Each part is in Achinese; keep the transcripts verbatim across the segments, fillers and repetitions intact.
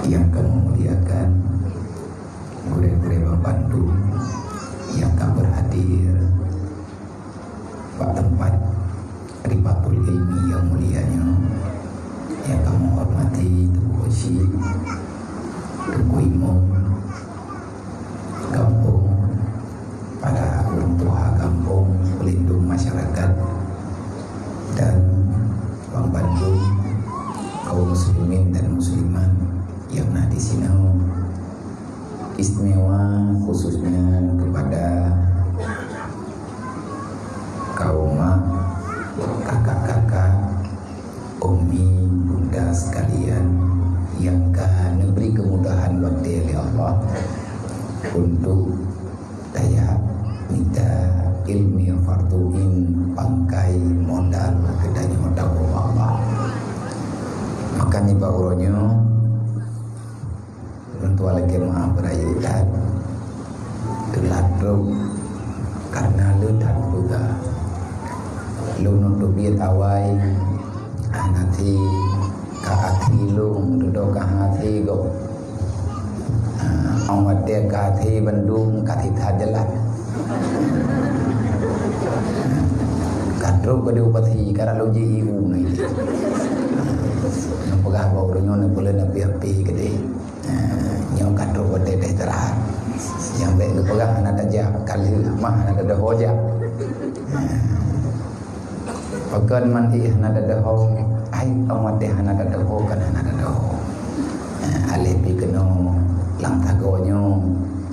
Nyang kamoe muliakan, gurée-gurée banmandum nyang ka berhadir bak teumpat ribatul ilmi nyang mulia nyoe, nyang kamoe hormati Teungku Keuchik, Teungku Imum gampông, para ureuëng tuha gampông, pelindung masyarakat, dan banmandum kaum muslimin dan muslimat nyang na di sinoe. Istimewa khususnya kepada kaum mak, kakak-kakak, ummi, bunda sekalian nyang ka neubri kemudahan watée lé Allah untuk tajak mita ilmu fardu ain, pangkai modal geutanyoe takwa Allah. Maka nibak uroe nyoe, lôn tuan lakée meu'ah beurayeuk that, teulat trok, karna le that peugah. Lôn nyoe teubiet awai, hana thi, ka athi lôn, dudoe ka athi gob. Ah, 'oh watée ka athi bandum, ka thi that jalan. Ka trok ka diubati, ka rot lôn ji ié u nyoe. Neupeugah bak ureuëng nyoe, neupeuleueh api-api keudeh. Ah, nyoe ka trok watée teuh istirahat. Nyang bék geupeugah hana tajak, ka lheueh mah hana tadeuho jak. Ah. Pakon man ié hana tadeuho, ai 'oh watée hana tadeuho kan hana tadeuho. Ah, aléh pi keunoe lam sagoe nyoe,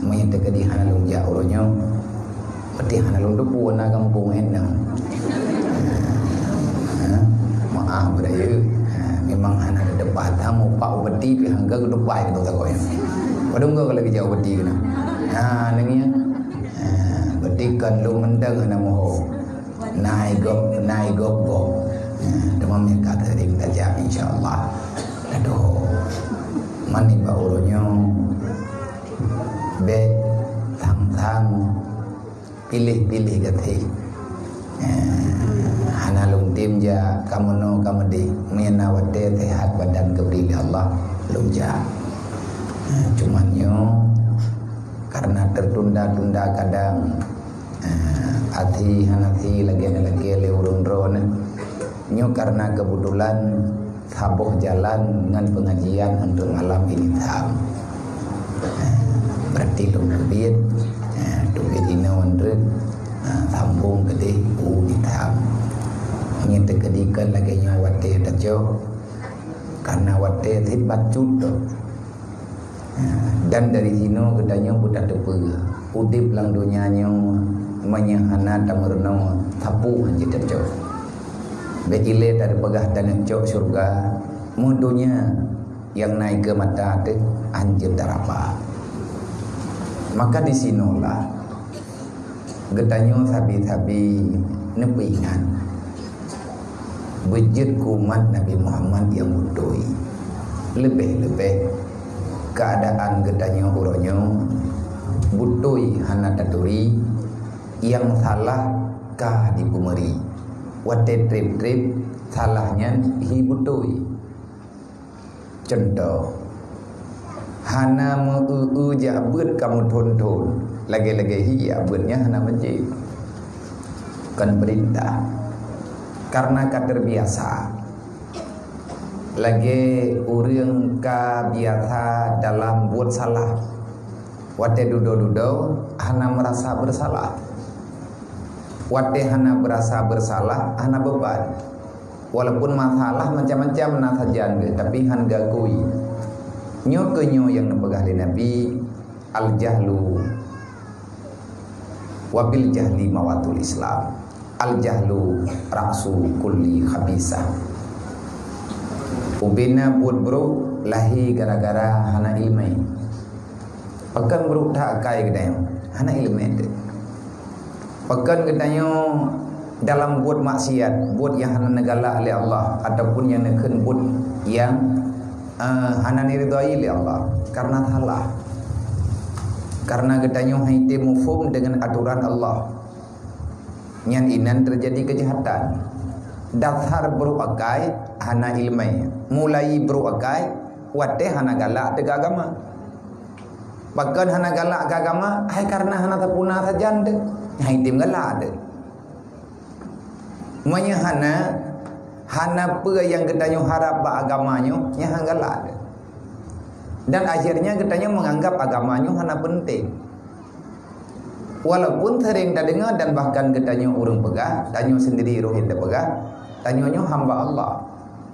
meunyoe teukeudi hana lôn jak uroe nyoe, Peuti hana lôn teupeue na gampông nyan. Ha, meu'ah beurayeuk. Ha, memang hana teudeungoe that mupak u peuti pih hangga geutupai keu sagoe nyan. Padum goe lagée jak u peuti keunoe. Ha, deungieng. Ha, peuti kon lôn mantong hana muho. Nai gob, nai gob gob. Ha, teuma meukat sering tajak insya Allah. Aduh. Man nibak uroe nyoe. Bék sang-sang. Piléh-piléh gaséh. Eh, hana lôn tem jak ka meunoe ka meudeh. Meunyoe na watée seuhat badan geubri lé Allah, lôn jak. Eh, cuman nyoe, karena tertunda-tunda kadang, eh, athi hana thi lagée-lagée lé ureuëng droeneuh. Nyoe karena keubeutulan saboh jalan ngon peungajian untuk malam ini tham. Eh, berarti lôn teubiet, eh, teubiet inoe ngon treuk, eh, sambong keudeh u nitham. Nyan teukeudi kon lagée nyoe watée tacok, karena watée cit bacut tu. Dan dari sinoe geutanyoe beutateupeue, udeb lam donya nyoe meunyoe hana tameurunoe, sapeue han jiteucok. Bék ilée tapeugah taneuk cok syeuruga, meu donya nyang na ikeue mata teuh han jeuet taraba. Maka disinoelah Geutanyoe sabe-sabe neupeuingat beujeuet keu umat Nabi Muhammad nyang beutôi. Leubeh-leubeh keuadaan geutanyoe uroe nyoe beutôi hana taturi, nyang salah ka jipeumeuri. Watée treb-treb, salah nyan hi beutôi. Cuntoh, hana meu-eu-eu jak beuet ka meuthon-thon, lagée-lagée hi jak beuet nyan hana banci. Kon peurintah, kareuna ka teubiasa. Lagée ureuëng ka biasa dalam buet salah, watée dudoe-dudoe hana meurasa beusalah. Watée hana beurasa beusalah, hana beuban. Walaupun masalah macam-macam na sajan geuh, tapi han geuakui. Nyoe keuh nyoe nyang neupeugah lé Nabi, "Al-jahlu wa bil jahli mawatul Islam. Al-jahlu ra'su kulli khabisah." Ubena buet brok lahé gara-gara hana iéleumé. Pakon brok that akai geutanyoe, hana iéleumé teuh. Pakon geutanyoe dalam buet maksiat, buet nyang hana neugalak lé Allah, ataupun nyang neukheun buet nyang, eh, hana neuridhai lé Allah, kareuna salah. Kareuna geutanyoe han item muphom deungon atoran Allah. Nyan inan teujadi keujahatan. Dasar brok akai hana iéleumé. Mulai brok akai, Watée hana galak teuka agama. Pakon hana galak keu agama? Hai kareuna hana tapuna sajan teuh. Hai tem galak teuh. Meunyoe hana, hana peue nyang geutanyoe harab bak agama nyoe, nyan hana galak teuh. Dan akhirnya geutanyoe menganggap agama nyoe hana penting. Walaupun sering tadeungoe dan bahkan geutanyoe ureuëng peugah, tanyoe sendiri roh nyang tapeugah, tanyoe nyoe hamba Allah.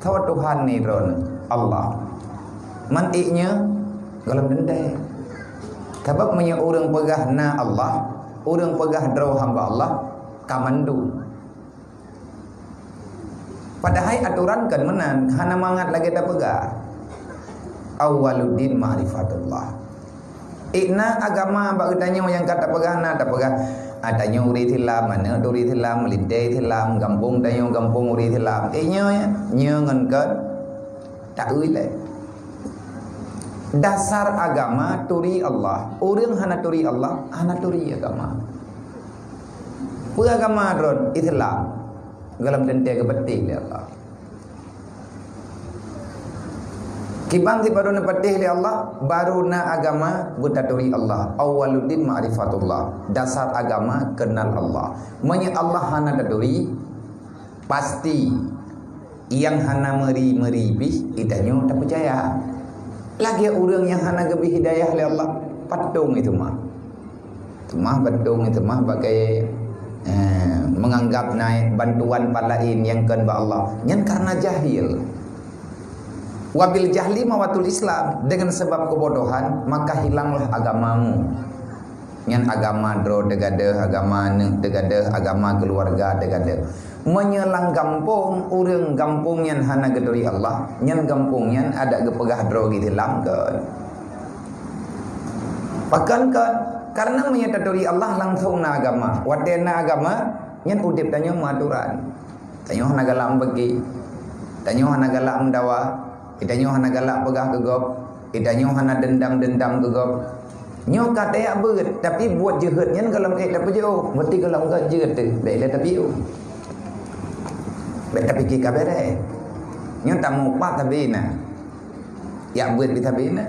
Saboh Tuhan ni droe Allah. Man ék nyoe gohlom teuntée. Sabab meunyoe ureuëng peugah na Allah, ureuëng peugah droe hamba Allah, ka mandum. Padahai atoran kon meunan, hana mangat lagée tapeugah. Awwaluddin ma'rifatullah. Ikna agama bak geutanyoe nyang ka tapeugah na tapeugah, ah, tanyoe ureuëng Islam, aneuk turi Islam, meulintée Islam, gampông tanyoe gampông ureuëng Islam. Eh, nyoe, nyoe ngon kon taui lé. Dasar agama turi Allah. Ureuëng hana turi Allah, hana turi agama. Peue agama droe Islam? Gohlom teuntée geupeuteh lé Allah. Kiban sibaru neupeuteh lé Allah, baru na agama beutaturi Allah. Awwaluddin ma'rifatullah. Dasar agama kenal Allah. Meunyoe Allah hana taturi, pasti nyang hana meuri-meuri pih, geutanyoe tapeucaya. Lagée ureuëng nyang hana geubri hidayah lé Allah, patong itu mah. Teumah bantong, teumah bagai, eh, menganggap naik bantuan pat laén nyang kon bak Allah. Nyan karena jahil. Wabil jahli mawatul Islam, dengan sebab kebodohan, maka hilanglah agamamu. Nyan agama droe teugadeuh, agama aneuk teugadeuh, agama keluarga teugadeuh. Meunyoe lam gampông, ureuëng gampông nyan hana geuturi Allah, nyan gampông nyan adak geupeugah droe geuh Islam kon. Pakon kon? Karena meunyoe taturi Allah langsung na agama. Watée na agama, nyan udeb tanyoe meuaturan. Tanyoe hana galak meubeuki. Tanyoe hana galak meudawa. Tanyoe hana galak peugah keu gob. Tanyoe hana dendam-dendam keu gob. Nyoe ka tajak beuet, tapi buet jeuhet nyan gohlom ék tapeujiôh, berarti gohlom göt jeuhet teuh, bèk lé tapiôh. Bèk tapike ka bèrèh. Nyoe tameuupat sabe na. Jak beuet pih sabe na.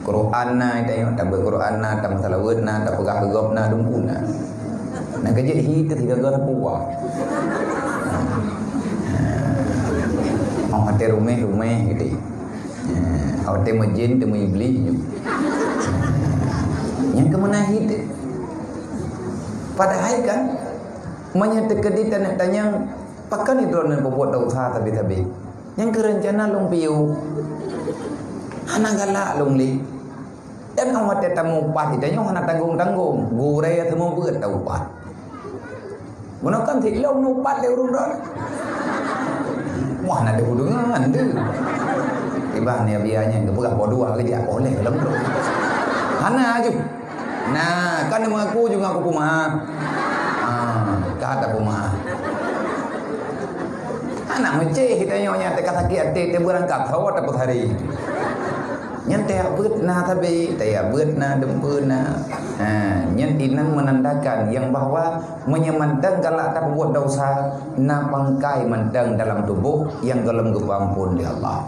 Quran na, tanyoe tabeuet Quran na, tameusalaweuet na, tapeugah keu gob na, dumpeue na. Na keujeuet hi teuh sigaga sapeue. Oh, até ruméh-ruméh gitu. Eh, watée meujén teumeu iblih nyoe. Nyang keumeunah hidéh. Padahai kan, meunyoe teukeudi taneuk tanyong, pakon droeneuh peubuet desya sabe-sabe? Nyang keu reuncana lôn piôh. Hana galak lôn lé. Dan 'oh watée tameuupat, tanyoe hana tanggong-tanggong. Gurée seumeubeuet taupah. Meunoe kan sit lom neupat lé ureuëng droe. Wah, na deuh deungon deuh. Tiba ni biaya nyan geupeugah boh dua geujak oleh lom tu. Hana aju. Nah, kan mengaku juga aku puma. Ah, kata puma. Anak meucéh kita nyonya teuka sakit hati, teubeurangkat hawa tapeuhari. Nyan tajak beuet na sabe, tajak beuet na, dumpeue na. Ha, nyan inong menandakan yang bahwa meunyoe mantong galak tapeubuet desya, na pangkai mantong dalam tuboh nyang gohlom geupeuamphon lé Allah.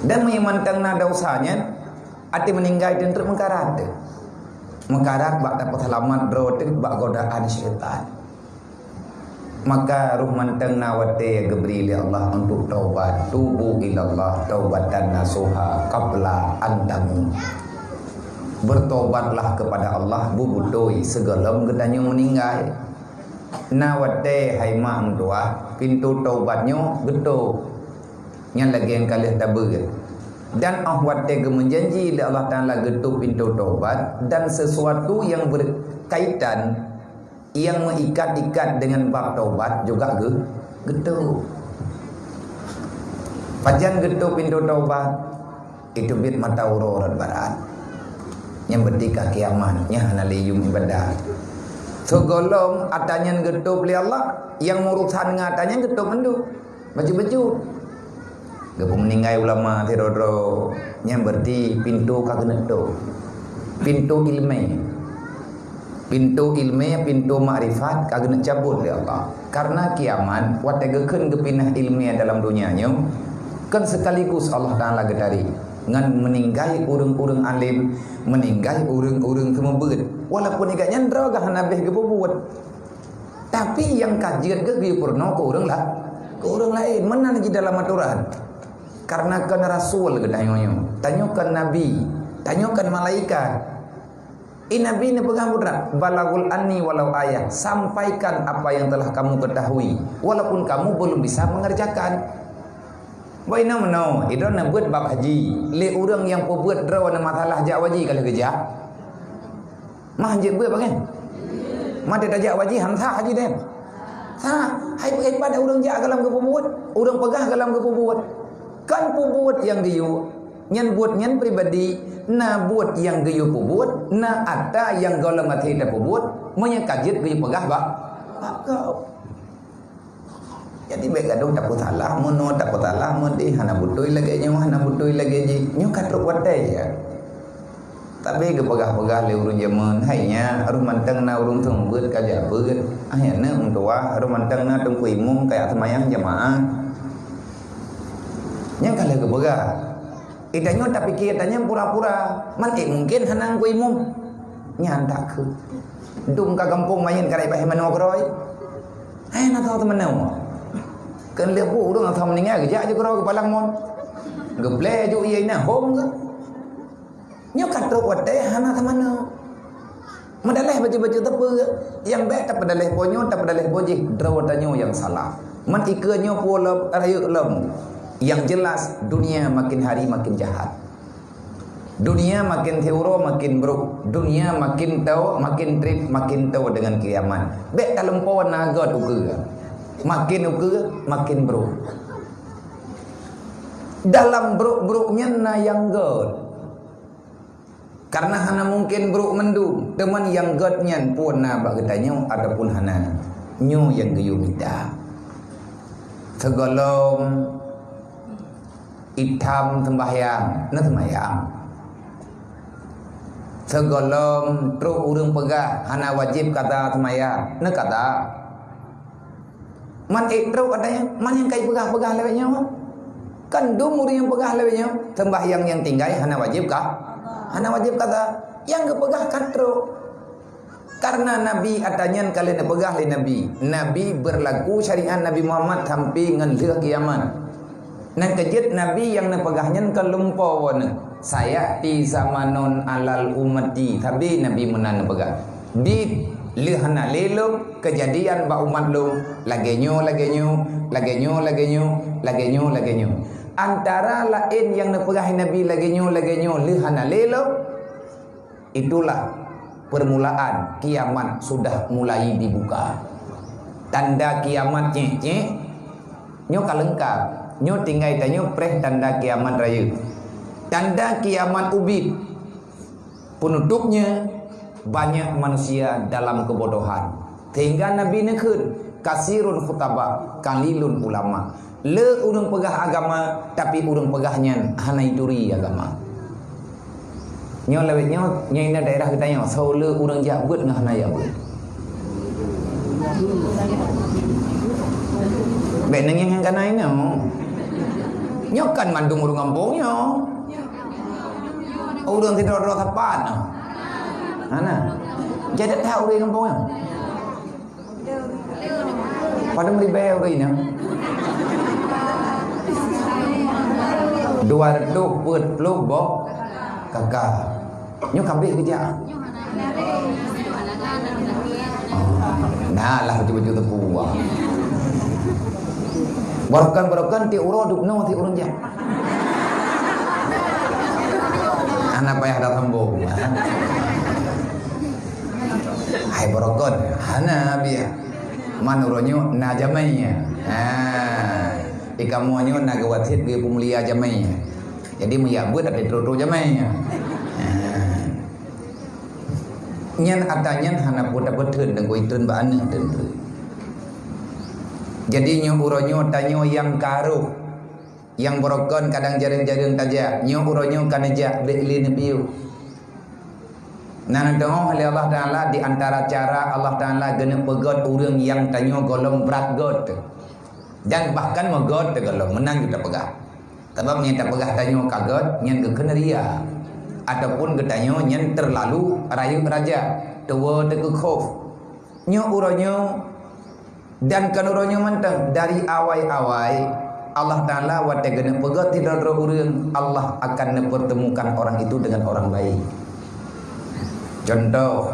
Dan meunyoe mantong na desya nyan, até meuninggai teuntreuk meukarat teuh. Meukarat bak tapeuseulamat droe teuh bak godaan syaitan. Maka roh mantong na watée geubri lé Allah untuk taubat. Tubu ilallah taubatan nasuha qabla an tamut. Bertobatlah kepada Allah beubeutôi sigohlom geutanyoe meuninggai. Na watée hai mak meutuah, pintoe taubat nyoe geutôp. Nyan lagée nyang ka lheueh tabeuet. Dan 'oh watée geumeujanji lé Allah Taala geutôp pintoe taubat dan sesuatu yang berkaitan yang meuikat-ikat dengan bab taubat juga geu-, geutôp. Pajan geutôp pintoe taubat? Itu biet mata uroe rot barat. Nyang berarti ka kiamat, nyan hana lé yum ibadah. Sigohlom ata nyan geutôp lé Allah, nyang meurusan ngon ata nyan geutôp mandum. Bacut-bacut. Geupeumeuninggai ulama sidroe-droe, nyan berarti pintoe ka keuneuk tôp. Pintoe ileumé. Pintoe ileumé, pintoe makrifat ka keuneuk cabot lé Allah. Karena kiamat, watée geukheun geupinah ileumé dalam donya nyoe, Kan sekaligus Allah Taala geutarek ngon meuninggai ureuëng-ureuëng além, meuninggai ureuëng-ureuëng seumeubeuet. Walaupun igat nyan droe gah hana beh geupeubuet. Tapi nyang ka jeuet geuh geupeurunoe keu ureuëng la-, keu ureuëng laén. Meunan jih dalam atoran. Karena kon rasul geutanyoe nyoe. Tanyoe kon nabi. Tanyoe kon malaikat. Eh, Nabi neupeugah buet, "Balaghul anni walau ayah." Sampaikan apa yang telah kamu ketahui, walaupun kamu belum bisa mengerjakan. Boh inoe meunoe, idroe neubeuet bab haji. Lé ureuëng nyang peubuet droe na masalah jak haji ka lheueh geujak. Mah jeuet beuet bagai. Mah tajak haji han sah haji deh. Sah, hai, hai pada ureuëng jak gohlom geupeubuet, ureuëng peugah gohlom geupeubuet. Kan peubuet nyang geuyue, nyan buet nyan pribadi, na buet nyang geuyue peubuet, na atra nyang gohlom até tapeubuet, meunyoe ka jeuet geuyue peugah bak, bak gob. Jadi bék gadôh tapeusalah meunoe, tapeusalah meudéh, hana beutôi lagée nyoe, hana beutôi lagée jih. Nyoe ka trok watée ya. Tapi geupeugah-peugah lé ureuëng jameun, hai nyan, roh mantong na ureuëng seumeubeuet ka jak beuet. Ah, nyan na meutuwah, roh mantong na teungku imum ka jak seumayang jamaah. Nyan ka lheueh geupeugah. Eh, tanyoe tapike tanyoe pura-pura. Man, eh, mungken hana teungku imum. Nyan takheun. Dum ka gampông mayen ka rayeuk pah manoe keurôi. Hai, na tho teumanoe. Keu lheueh bu ureuëng asai meuninggai geujak jih keurôi keupalang mon. Geuplé ju ié ina hom geuh. Nyoe ka trok watée hana teumanoe. Meudaleh bacut-bacut teupeu, nyang bék tapeudaleh po nyoe, tapeudaleh po jih, droe tanyoe nyang salah. Man ikeue nyoe po lom, rayeuk lom. Yang jelas, dunia makin hari makin jahat. Dunia makin siuroe makin brok. Dunia makin tao, makin treb, makin tao deungon kiamat. Bék talumpoe na gét ukeue. Makin ukeue, makin brok. Dalam brok-brok nyan na nyang gét. Karena hana mungken brok mandum, teuma nyang gét nyan phon na bak geutanyoe ataupun hana. Nyoe nyang geuyue mita. Sigohlom itam seumbahyang, na seumbahyang. Sigohlom trok ureuëng peugah hana wajéb kaza seumbahyang, na kaza. Man ék trok katanya, man nyang ka ipeugah-peugah lawét nyoe. Kan dum ureuëng nyang peugah lawét nyoe, seumbahyang nyang tinggai hana wajéb ka, hana wajéb kaza. Nyang geupeugah ka trok. Karena Nabi ata nyan ka lheueh neupeugah lé Nabi. Nabi beurlaku syariat Nabi Muhammad sampai ngon lheueh kiamat. Nyang keujeuet Nabi nyang neupeugah nyan ka lumpoe woe nyoe, "Sayati zamanun alal ummati," sabe Nabi meunan neupeugah. Bit lheueh hana lé lom keujadian bak umat lom, lagée nyoe, lagée nyoe, lagée nyoe, lagée nyoe, lagée nyoe, lagée nyoe. Antara laén nyang neupeugah Nabi lagée nyoe, lagée nyoe lheueh hana lé lom, itulah permulaan kiamat sudah mulai dibuka. Tanda kiamat cék-cék nyoe ka leungkap. Nyoe tinggai tanyoe preh tanda kiamat rayeuk. Tanda kiamat ubit. Peunutupnya, banyak manusia dalam kebodohan. Sehingga Nabi neukheun, "Kasirun khutaba, kalilun ulama." Le ureuëng peugah agama, tapi ureuëng peugah nyan hana ituri agama. Nyoe lawét nyoe, nyoe ina daerah geutanyoe, soe le ureuëng jak beuet ngon hana jak beuet. Bék neungieng nyang kana inoe. Nyoe kan mandum ureuëng gampông nyoe. Ureuëng sidroe-droe sapat nyoe. Hana. Jadi that ureuëng gampông nyoe. Padum ribée ureuëng inong? Dua reutôh peuet ploh boh kaka. Nyoe ka abéh keujak. Oh, nah lah bacut-bacut teupeu. Barokan-barokan tiep uroe dub noe tiep ureuëng jak. Hana payah tasambong. Hai barokan, hana biya. Man uroe nyoe na jamé. Ha. Di kamoe nyoe na geuwasiet geupeumulia jamé. Jadi meujak beuet até trok-trok jamé. Ha. Nyan ata nyan hana peue tapeutheun dan geuitheun bak aneuk teuntu. Jadi nyoe uroe nyoe tanyoe nyang ka rôh, nyang barokan kadang jareueng-jareueng tajak, nyoe uroe nyoe ka neujak bék lé neupiôh. Na neuteungoh lé Allah Taala di antara cara Allah Taala geuneuk peugét ureuëng nyang tanyoe gohlom brat gét. Dan bahkan meugét teugohlom meunan geuta peugah. Sabab nyang tapeugah tanyoe ka gét, nyan geukheun ria. Ataupun geutanyoe nyan teulalu rayeuk raja, tuwoe teukeukhof. Nyoe uroe nyoe, dan kon uroe nyoe mantong, dari awai-awai Allah Taala watée geuneuk peugét sidroe-droe ureuëng, Allah akan neupeurteumukan orang itu dengan orang baik. Contoh,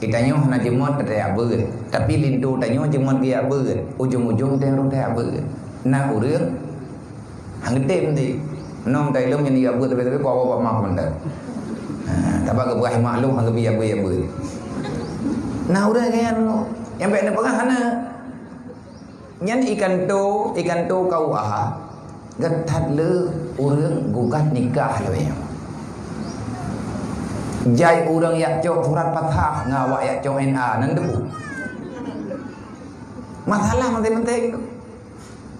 geutanyoe hana jeumot tajak beuet, tapi linto tanyoe jeumot geujak beuet, ujong-ujong tanyoe tajak beuet. Na ureuëng hana geutem di. Nong tai lom nyang geujak beuet tapi-tapi kok awak mak mantong. Ha, tabak geupeugah mak lom hana geujak beuet, jak beuet. Na ureuëng nyan nyang bék neupeugah hana. Nyan ikanto, ikanto K U A. Gét that le ureuëng gugat nikah lagée nyoe. Jai ureuëng jak cok surat pasoh ngon awak jak cok N A, nan debu. Masalah manteng-manteng tu.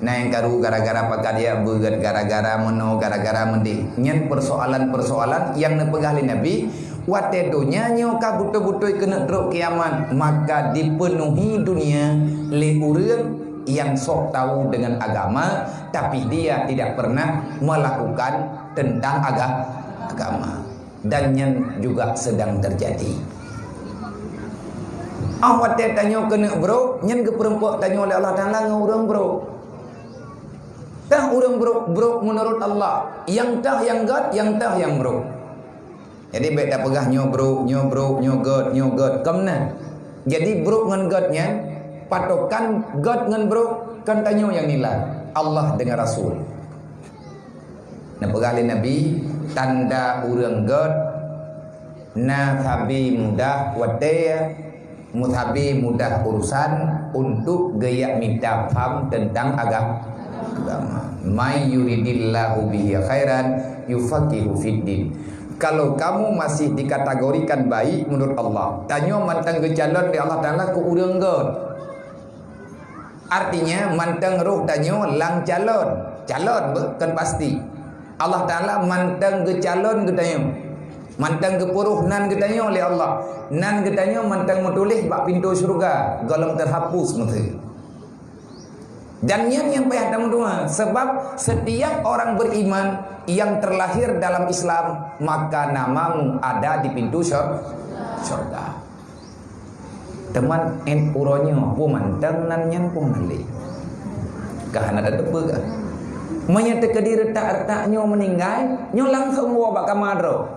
Na nyang karu gara-gara pakat jak beuet, gara-gara meunoe, gara-gara meudeh. Nyan persoalan-persoalan nyang neupeugah lé Nabi, watée donya nyoe ka beutôi-beutôi keuneuk trok kiamat, maka dipenuhi dunia lé ureuëng nyang sok tahu dengan agama, tapi dia tidak pernah melakukan tentang aga-, agama. Dan nyan juga sedang terjadi. Ah, watée tanyoe keuneuk brok, nyan geupeureumpok tanyoe lé Allah Taala ngon ureuëng brok. Tah ureuëng brok, brok meunurot Allah. Nyang tah nyang gét, nyang tah nyang brok. Jadi bék tapeugah nyoe brok, nyoe brok, nyoe gét, nyoe gét. Kon meunan. Jadi brok ngon gét nyan, patokan gét ngon brok kon tanyoe nyang nilai, Allah dengan Rasul. Neupeugah lé Nabi, tanda ureuëng gét, na sabe mudah watée, meusabe mudah urusan untuk geujak mita paham tentang aga-, agama. "May yuridillahu bihi khairan yufaqihu fiddin." Kalau kamu masih dikategorikan baik menurut Allah, tanyoe mantong geucalon lé Allah Taala keu ureuëng gét. Artinya, mantong roh tanyoe lam calon. Calon be-, kon pasti. Allah Taala mantong geucalon geutanyoe. Mantong geupuroh nan geutanyoe lé Allah. Nan geutanyoe mantong meutuléh bak pintoe syeuruga, gohlom teuhapus meuteue. Dan nyan nyang payah tameudoá, sebab setiap orang beriman yang terlahir dalam Islam, maka namamu ada di pintu syur-, syurga. Teuma, en uroe nyoe, peue mantong nan nyan peue hana lé. Ka hana tateupeue kah? Meunyoe teukeudi retak-retak nyoe meuninggai, nyoe langsong woe bak kama droe.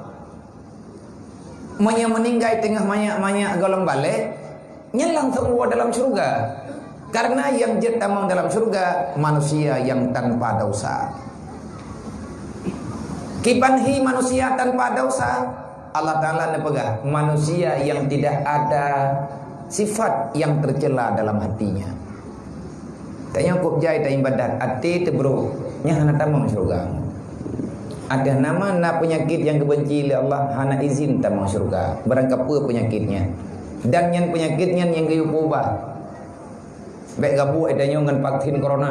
Meunyoe meuninggai teungoh manyak-manyak gohlom balek, nyan langsong woe dalam syeuruga. Karena nyang jeuet tamong dalam syeuruga, manusia yang tanpa dosa. Kiban hi manusia tanpa dosa? Allah Taala neupeugah, manusia yang tidak ada sifat yang tercela dalam hatinya. Tanyoe kok jai taibadat, até teubrok, nyan hana tamong syeuruga. Ateueh nama na peunyakét nyang geubenci lé Allah, hana izin tamong syeuruga. Barangkapeue peunyakét nyan. Dan nyan peunyakét nyan nyang geuyue peuubat. Bék gabuek tanyoe ngon vaksin corona.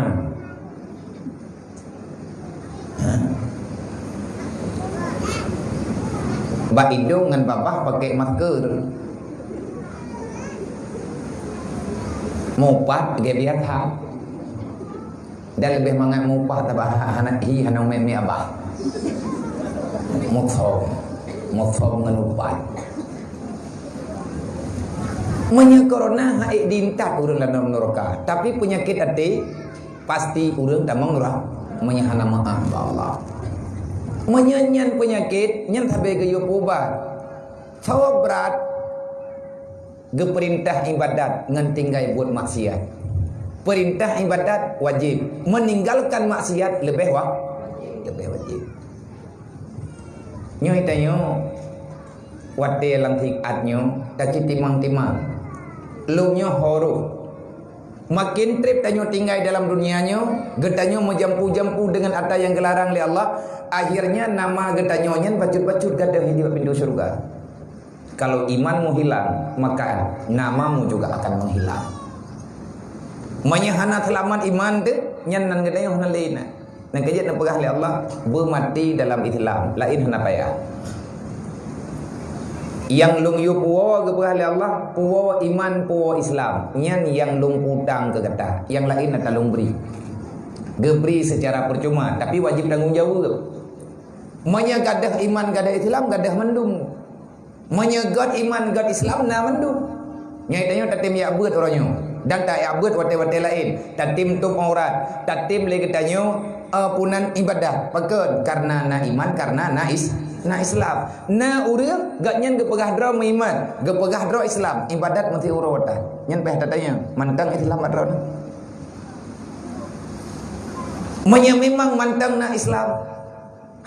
Bak idong ngon babah pakai masker. Mupat lagée biasa. Dan leubeh mangat mupat tabah hana hi hana mé-mé abah. Musom. Musom ngon upat. Meunyoe corona hana diintat ureuëng lam nuraka, tapi peunyakét até pasti ureuëng tamong nuraka meunyoe hana meu'ah bak Allah. Meunyoe nyan peunyakét, nyan sabe geuyue peuubat. Sawa brat geupeurintah ibadat ngon tinggai buet maksiat. Peurintah ibadat wajéb, meninggalkan maksiat leubeh wa-, leubeh wajéb. Nyoe tanyoe watée lam siat nyoe taci timang-timang. Lom nyoe ho roh. Makin treb tanyoe tinggai dalam dunia nyoe, geutanyoe meujampu-jampu deungon ata nyang geularang lé Allah, akhirnya nama geutanyoe nyan bacut-bacut gadôh di bak pintoe syeuruga. Kalau imanmu hilang, maka namamu juga akan menghilang. Meunyoe hana seulamat iman teuh, nyan nan geutanyoe hana lé na. Nyang keujeuet neupeugah lé Allah, beumaté dalam Islam, laén hana payah. Nyang lôn yue puwoe geupeugah lé Allah, puwoe iman, puwoe Islam. Nyan nyang lôn peutang keu gata, nyang laén ata lôn bri. Geubri seucara peucuma, tapi wajéb tanggong jaweueb. Meunyoe gadôh iman, gadôh Islam, gadôh mandum. Meunyoe göt iman, göt Islam, na mandum. Nyan tanyoe tatem jak beuet uroe nyoe. Dan tajak beuet watée-watée laén. Tatem tôb aurat. Tatem lé geutanyoe, eh, punan ibadat. Pakon? Kareuna na iman, kareuna na is-, na Islam. Na ureuëng, gobnyan geupeugah droe meuiman, geupeugah droe Islam. Ibadat meusti uroe watée. Nyan payah tatanyong, mantong Islam bak droeneuh? Meunyoe memang mantong na Islam,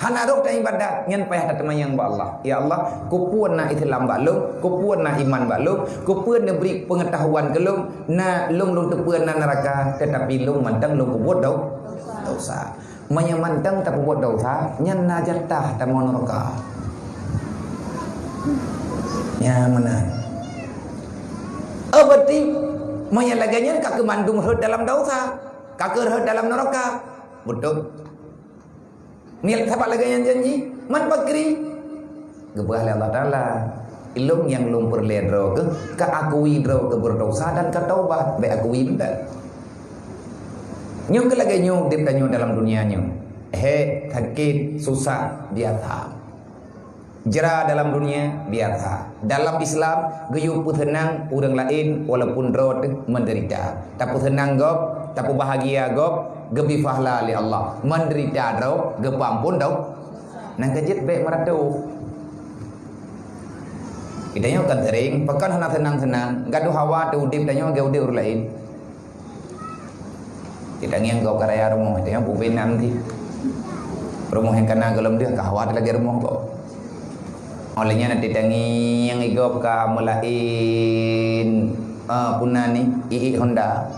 hana rôh taibadat, nyan payah tateumanyong bak Allah. Ya Allah, keupeue na Islam bak lôn, keupeue na iman bak lôn, keupeue neubri peungeutahuan keu lôn, na lôn, lôn teupeue na neuraka, teutapi lôn mantong lôn peubuet dau-, dosa. Meunyoe mantong tapeubuet dosa, nyan na jatah tamong neuraka. Nyan meunan. Oh, berarti meunyoe lagée nyan ka keumandum rhot dalam dosa, ka keurhot dalam neuraka. Beutôi. Nyan sabab lagée nyan janji, man pakri. Geupeugah lé Allah Taala, "Lôn nyang lôn peureulée droe keuh ka akui droe keuh beurdosa dan ka taubat, bék akui mantong." Nyoe keuh lagée nyoe udeb tanyoe dalam dunia nyoe. Hék, sakét, susah, biasa. Jra dalam dunia, biasa. Dalam Islam, geuyue peuseunang ureuëng laén walaupun droe teuh meudeurita. Tapeuseunang gob, tapeubahagia gob, geubri pahala lé Allah. Meudeurita droe, geupeuamphon dau-, Nyang keujeuet bék meuratoh. Geutanyoe kan sering, pakon hana seunang-seunang, gadoh hawa teuh udeb tanyoe lagée udeb ureuëng laén. Geutangieng gob ka raya rumoh, geutanyoe bubena meuti. Rumoh nyang kana gohlom deuh ka hawa teuh lagée rumoh gob. Óh lheueh nyan geutangieng gob ka meulaén, eh, puna ni, iék Honda.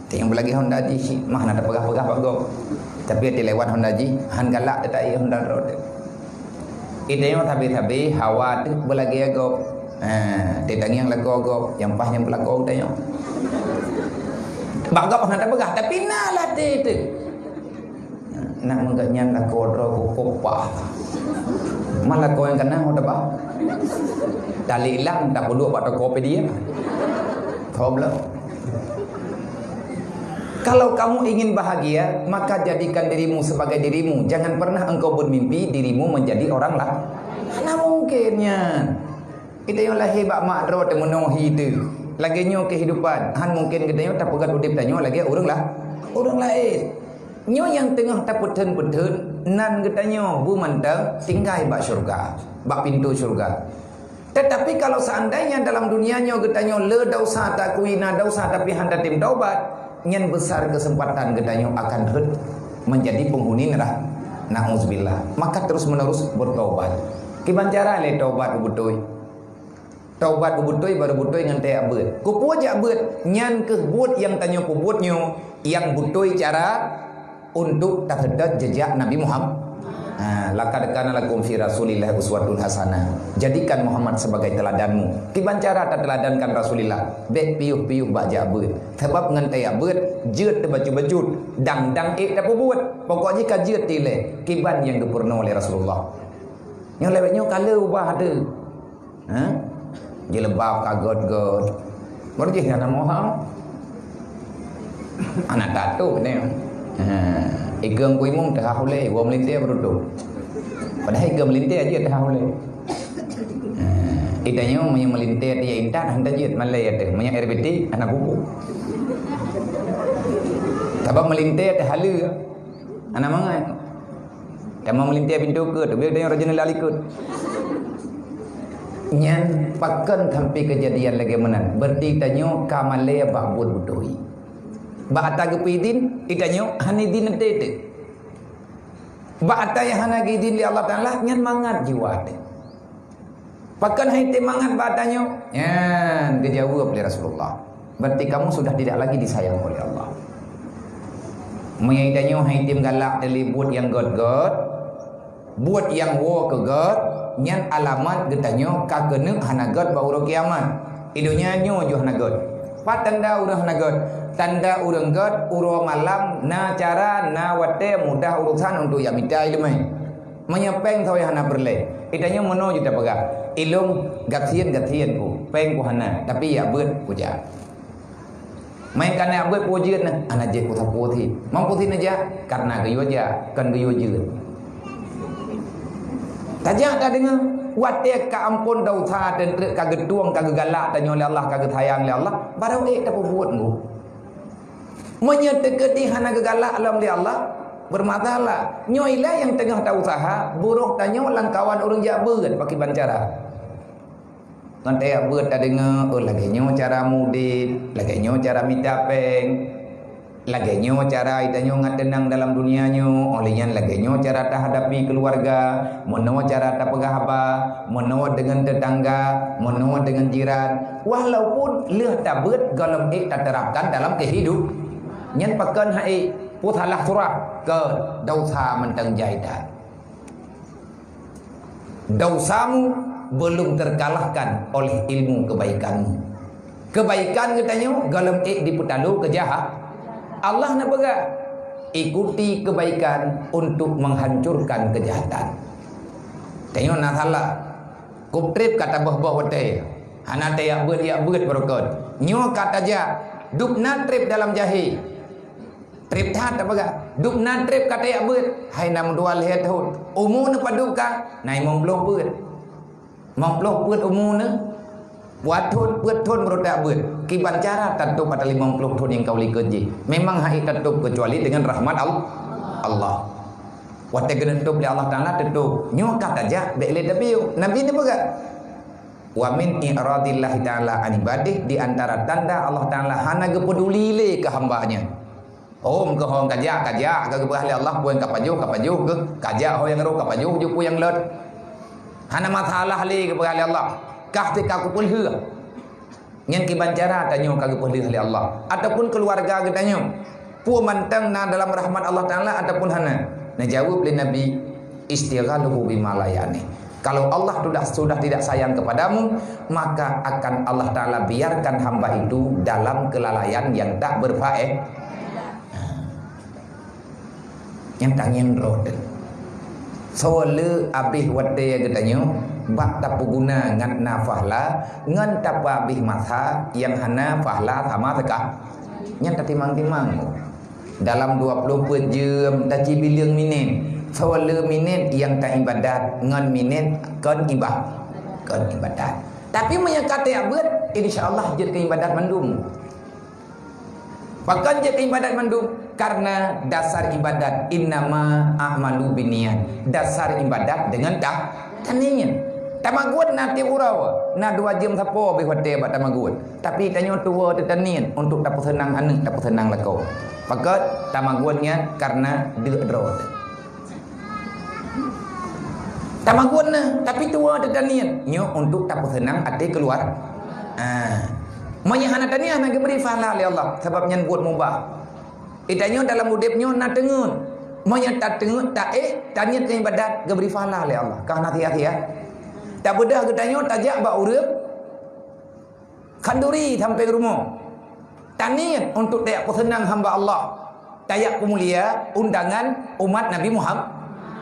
Teuh nyang beulagée Honda jih, mah na tapeugah-peugah bak gob. Tapi teuh lewat Honda jih, han galak teuh ta-iék Honda droe teuh. Geutanyoe sabe-sabe hawa teuh beulagée gob. Ha, teuh tangieng lakoe gob, nyang paih nyang beulakoe geutanyoe. Bak gob hana tapeugah, tapi na latée teuh. Nak meugét nyan lakoe droe kukopah. Man lakoe nyang kana ho teuba. Tali ilang tapeuduek bak Tokopedia. Goblok. Kalau kamu ingin bahagia, maka jadikan dirimu sebagai dirimu. Jangan pernah engkau bermimpi dirimu menjadi orang lain. Hana mungkin nyan. Geutanyoe lahé bak mak droe teuh meunoe hi teuh. Lagée nyoe kehidupan, han mungkin geutanyoe tapeugét udeb tanyoe lagée ureuëng lah, ureuëng laén. Nyoe nyang teungoh tapeutheun-peutheun nan geutanyoe beumantong tinggai bak syeuruga, bak pintoe syeuruga. Tetapi kalau seandainya dalam dunia nyoe geutanyoe le dosa, takui na dosa tapi han tatem taubat, nyan besar kesempatan geutanyoe akan rhot menjadi penghuni neuraka. Nauzubillah. Maka terus-menerus bertobat. Kiban cara lé taubat beutôi. Taubat beutôi baru beutôi ngon tajak beuet. Keupeue jak beuet? Nyan keuh buet nyang tanyoe peubuet nyoe nyang beutôi cara untuk taseutôt jeujak Nabi Muhammad. Ha, laqad kana lakum fi Rasulillah uswatun hasanah. Jadikan Muhammad sebagai teladanmu. Kiban cara tateladankan Rasulillah? Bék piôh-piôh bak jak beuet. Sabab ngon tajak beuet, jeuet teubacut-bacut, dang-dang ék tapeubuet. Pokok jih ka jeuet teuh ilée. Kiban nyang geupeurunoe lé Rasulullah. Nyoe lewat nyoe ka le ubah teuh. Ha? Jilbab ka göt-göt. Baru jih hana moha. Aneuk tato ni. Ha. Igeung ku imum teuhah ulée, woe meulintée beurudok. Padahai igeung meulintée aja teuhah ulée. Ha. Itanyoe meunyoe meulintée dia intat, hana jeuet malée ya teuh. Meunyoe R B T, hana bubu. Sabab meulintée teuhah le. Hana mangat. Tamong meulintée pintoe keue, teubiet tanyoe rajin lila likot. Nyan pakon sampai keujadian lagée meunan. Berarti tanyoe ka malée bak buet beutôi. Bak ata geupeuidin, itanyoe hana idin teuh. Bak ata nyang hana geuidin lé Allah Taala, nyan mangat jiwa teuh. Pakon hai teuh mangat bak tanyoe? Nyan geujaweueb lé Rasulullah. Berarti kamu sudah tidak lagi disayang oleh Allah. Meunyoe tanyoe hai teuh galak teuh lé buet nyang göt-göt, buet nyang woe keu göt, nyan alamat geutanyoe ka keuneuk hana göt bak uroe kiamat. Di donya nyoe ju hana göt. Pat tanda ureuëng hana göt? Tanda ureuëng göt uroe malam na cara, na watée, mudah urusan untuk jak mita iéleumé. Meunyoe péng saboh hana peureulée, itanyoe meunoe ju tapeugah, "Ilôn gasien-gasien ku, péng ku hana, tapi jak beuet kujak." Meukané abeuet peue jeuet na, hana jeuet peue sapeue sit. Mampu sit neujak, karena geuyue jak, kon geuyue jeuet. Tajak tadeungoe, watée ka amphon desya dan treuk ka geutueng, ka geugalak tanyoe lé Allah, ka geusayang lé Allah, barô ék tapeubuet ngon. Meunyoe teukeudi hana geugalak lom lé Allah, bermasalah. Nyoe ilée nyang teungoh ta-useuha, buroh tanyoe lam kawan ureuëng jak beuet pakiban cara. Ngon tajak beuet tadeungoe, oh, lagée nyoe cara mudeb, lagée nyoe cara mita péng, lagée nyoe cara tanyoe ngat teunang dalam dunia nyoe, oh lheueh nyan lagée nyoe cara tahadapi keuluwarga, meunoe cara tapeugah haba, meunoe deungon teutangga, meunoe deungon jiran. Walaupun lheueh tabeuet gohlom ék taterapkan dalam keuhidup. Nyan pakon hai peue salah surah keu desya mantong jai that. Desyamu belum terkalahkan oleh ilmu kebaikanmu. Kebaikan geutanyoe gohlom ék dipeutalo keujahat. Allah neupeugah, "Ikuti kebaikan untuk menghancurkan kejahatan." Tanyoe na salah. Kub treb ka taboh-boh watée. Hana tajak beuet, jak beuet beureukat. Nyoe ka tajak, dub na treb dalam jahé. Treb that tapeugah. Dub na treb ka tajak beuet. Hai na meudua lhée thon. Umu neupadub ka? Na limong ploh peuet. Limong ploh peuet umu neu. Peuet thon, peuet thon baru tajak beuet. Kiban cara tatôb ata limong ploh thon nyang ka u likot jih. Memang hana tatôb keucuali deungon rahmat Al-, Allah. Watée geuneuk tôb lé Allah Taala, teutôb. Nyoe ka tajak, bék lé tapiôh. Nabi neupeugah, "Wa min i'radillahi ta'ala an ibadih," di antara tanda Allah Taala hana geupeuduli lé keu hamba-Nya. Oh, meukeue hong kajak, kajak, ka geupeugah lé Allah, peue nyang ka pajoh, ka pajoh geuh, kajak ho nyang roh, ka pajoh ju peue nyang lôt. Hana masalah lé geupeugah lé Allah, kah teuka kupeulheueh. Nyan kiban cara tanyoe ka geupeulheueh lé Allah ataupun keuluwarga geutanyoe. Peue mantong na dalam rahmat Allah Taala ataupun hana? Neujaweueb lé Nabi, "Istighaluhu bima la ya'ni." Kalau Allah sudah, sudah tidak sayang kepadamu, maka akan Allah Taala biarkan hamba itu dalam kelalaian yang tak berfae-, Nyang tangieng droe teuh. Soe le abéh watée geutanyoe bak tapeuguna ngon na pahala, ngon tapeuabéh masa nyang hana pahala sama sekali. Nyan tatimang-timang. Dalam dua ploh peuet jeuem tacibileung minét. Soe le minét nyang taibadat ngon minét kon iba-, kon ibadat. Tapi meunyoe ka tajak beuet, insya Allah jeuet keu ibadat mandum. Pakon jeuet keu ibadat mandum? Karena dasar ibadat, "Innama a'malu binniyat." Dasar ibadat deungon ta-, taniet. Tamagun na tieb uroe, na dua jeuem sapo beh watée bak tamagun. Tapi tanyoe tuwoe teuh taniet untuk tapeuseunang aneuk, tapeuseunang lakoe. Pakon tamagun nyan? Karena deuk droe teuh. Tamagun na, tapi tuwoe teuh taniet nyoe untuk tapeuseunang até keuluwarga. Ah. Meunyoe hana taniet, hana geubri pahala lé Allah, sabab nyan buet mubah. Geutanyoe dalam udeb nyoe na teungeut. Meunyoe tateungeut, taéh, taniet keu ibadat, geubri pahala lé Allah. Ka hana sia-sia. Tabeudôh geutanyoe tajak bak ureuëng khanduri sampéng rumoh. Taniet untuk tajak peuseunang hamba Allah. Tajak peumulia undangan umat Nabi Muhammad.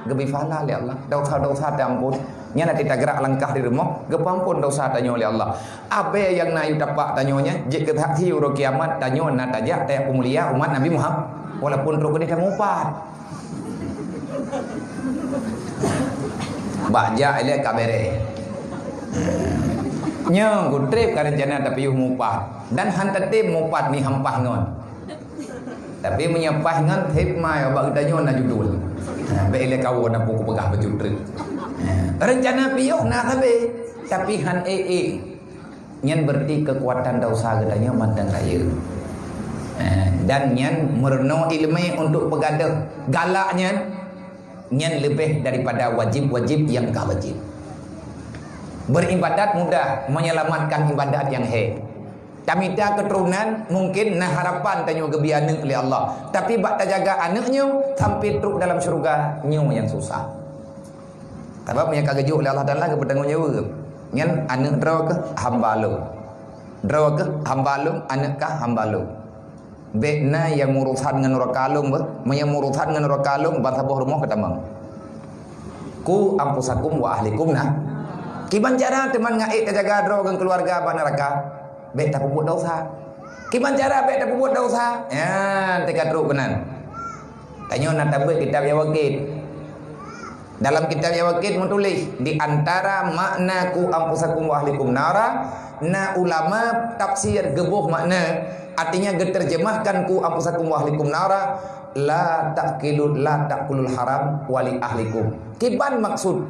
Geubri pahala lé Allah. Dosa-dosa teuampon. Nyan até tagrak langkah di rumoh, geupeuampon dosa tanyoe lé Allah. Abée nyang na yue tapak tanyoe nyan, jeuet keu saksi uroe kiamat tanyoe na tajak tajak peumulia umat Nabi Muhammad. Walaupun trok keudeh tamupat. Bak jak ilée ka bereh. Nyoe geutreb ka reuncana tapiôh mupat dan han tatem mupat ni hampah ngon. Tapi meunyoe paih ngon sép mai bak geutanyoe na judul. Ha, bék ilée kawoe na buku peugah bacut treuk. Ha, reuncana piôh na sabe, tapi han ék-ék. Nyan berarti keukuatan dosa geutanyoe mantong rayeuk. Ha, dan nyan meurunoe iéleumé untuk peugadôh galak nyan. Nyan leubeh daripada wajéb-wajéb nyang ka wajéb. Beuribadat mudah, menyelamatkan ibadat nyang hék. Tamita keuturonan mungken na harapan tanyoe geubri aneuk lé Allah, tapi bak tajaga aneuk nyoe sampai trok dalam syeuruga nyoe nyang susah. Sabab nyang ka geujok lé Allah Taala geupeutanggong jaweueb. Nyan aneuk droe keuh hamba Lôn. Droe keuh hamba Lôn, aneuk kah hamba Lôn. Bék na nyang meurusan ngon uroe kalông beuh. Meunyoe meurusan ngon uroe kalông, ban saboh rumoh ka tamong. "Qu anfusakum wa ahlikum na." Kiban cara teuma ngon ék tajaga droe ngon keuluwarga bak neuraka? Bék tapeubuet dosa. Kiban cara bèk tapeubuet desya? Nyan teuka trok keunan. Tanyoe na tabeuet kitab Yawaqit. Dalam kitab Yawaqit meutuléh, di antara makna "Qu anfusakum wa ahlikum nara", na ulama tafsir geuboh makna, artinya geuterjemahkan "Qu anfusakum wa ahlikum nara", la ta'kilu, la ta'kulul haram wa li ahlikum. Kiban maksud,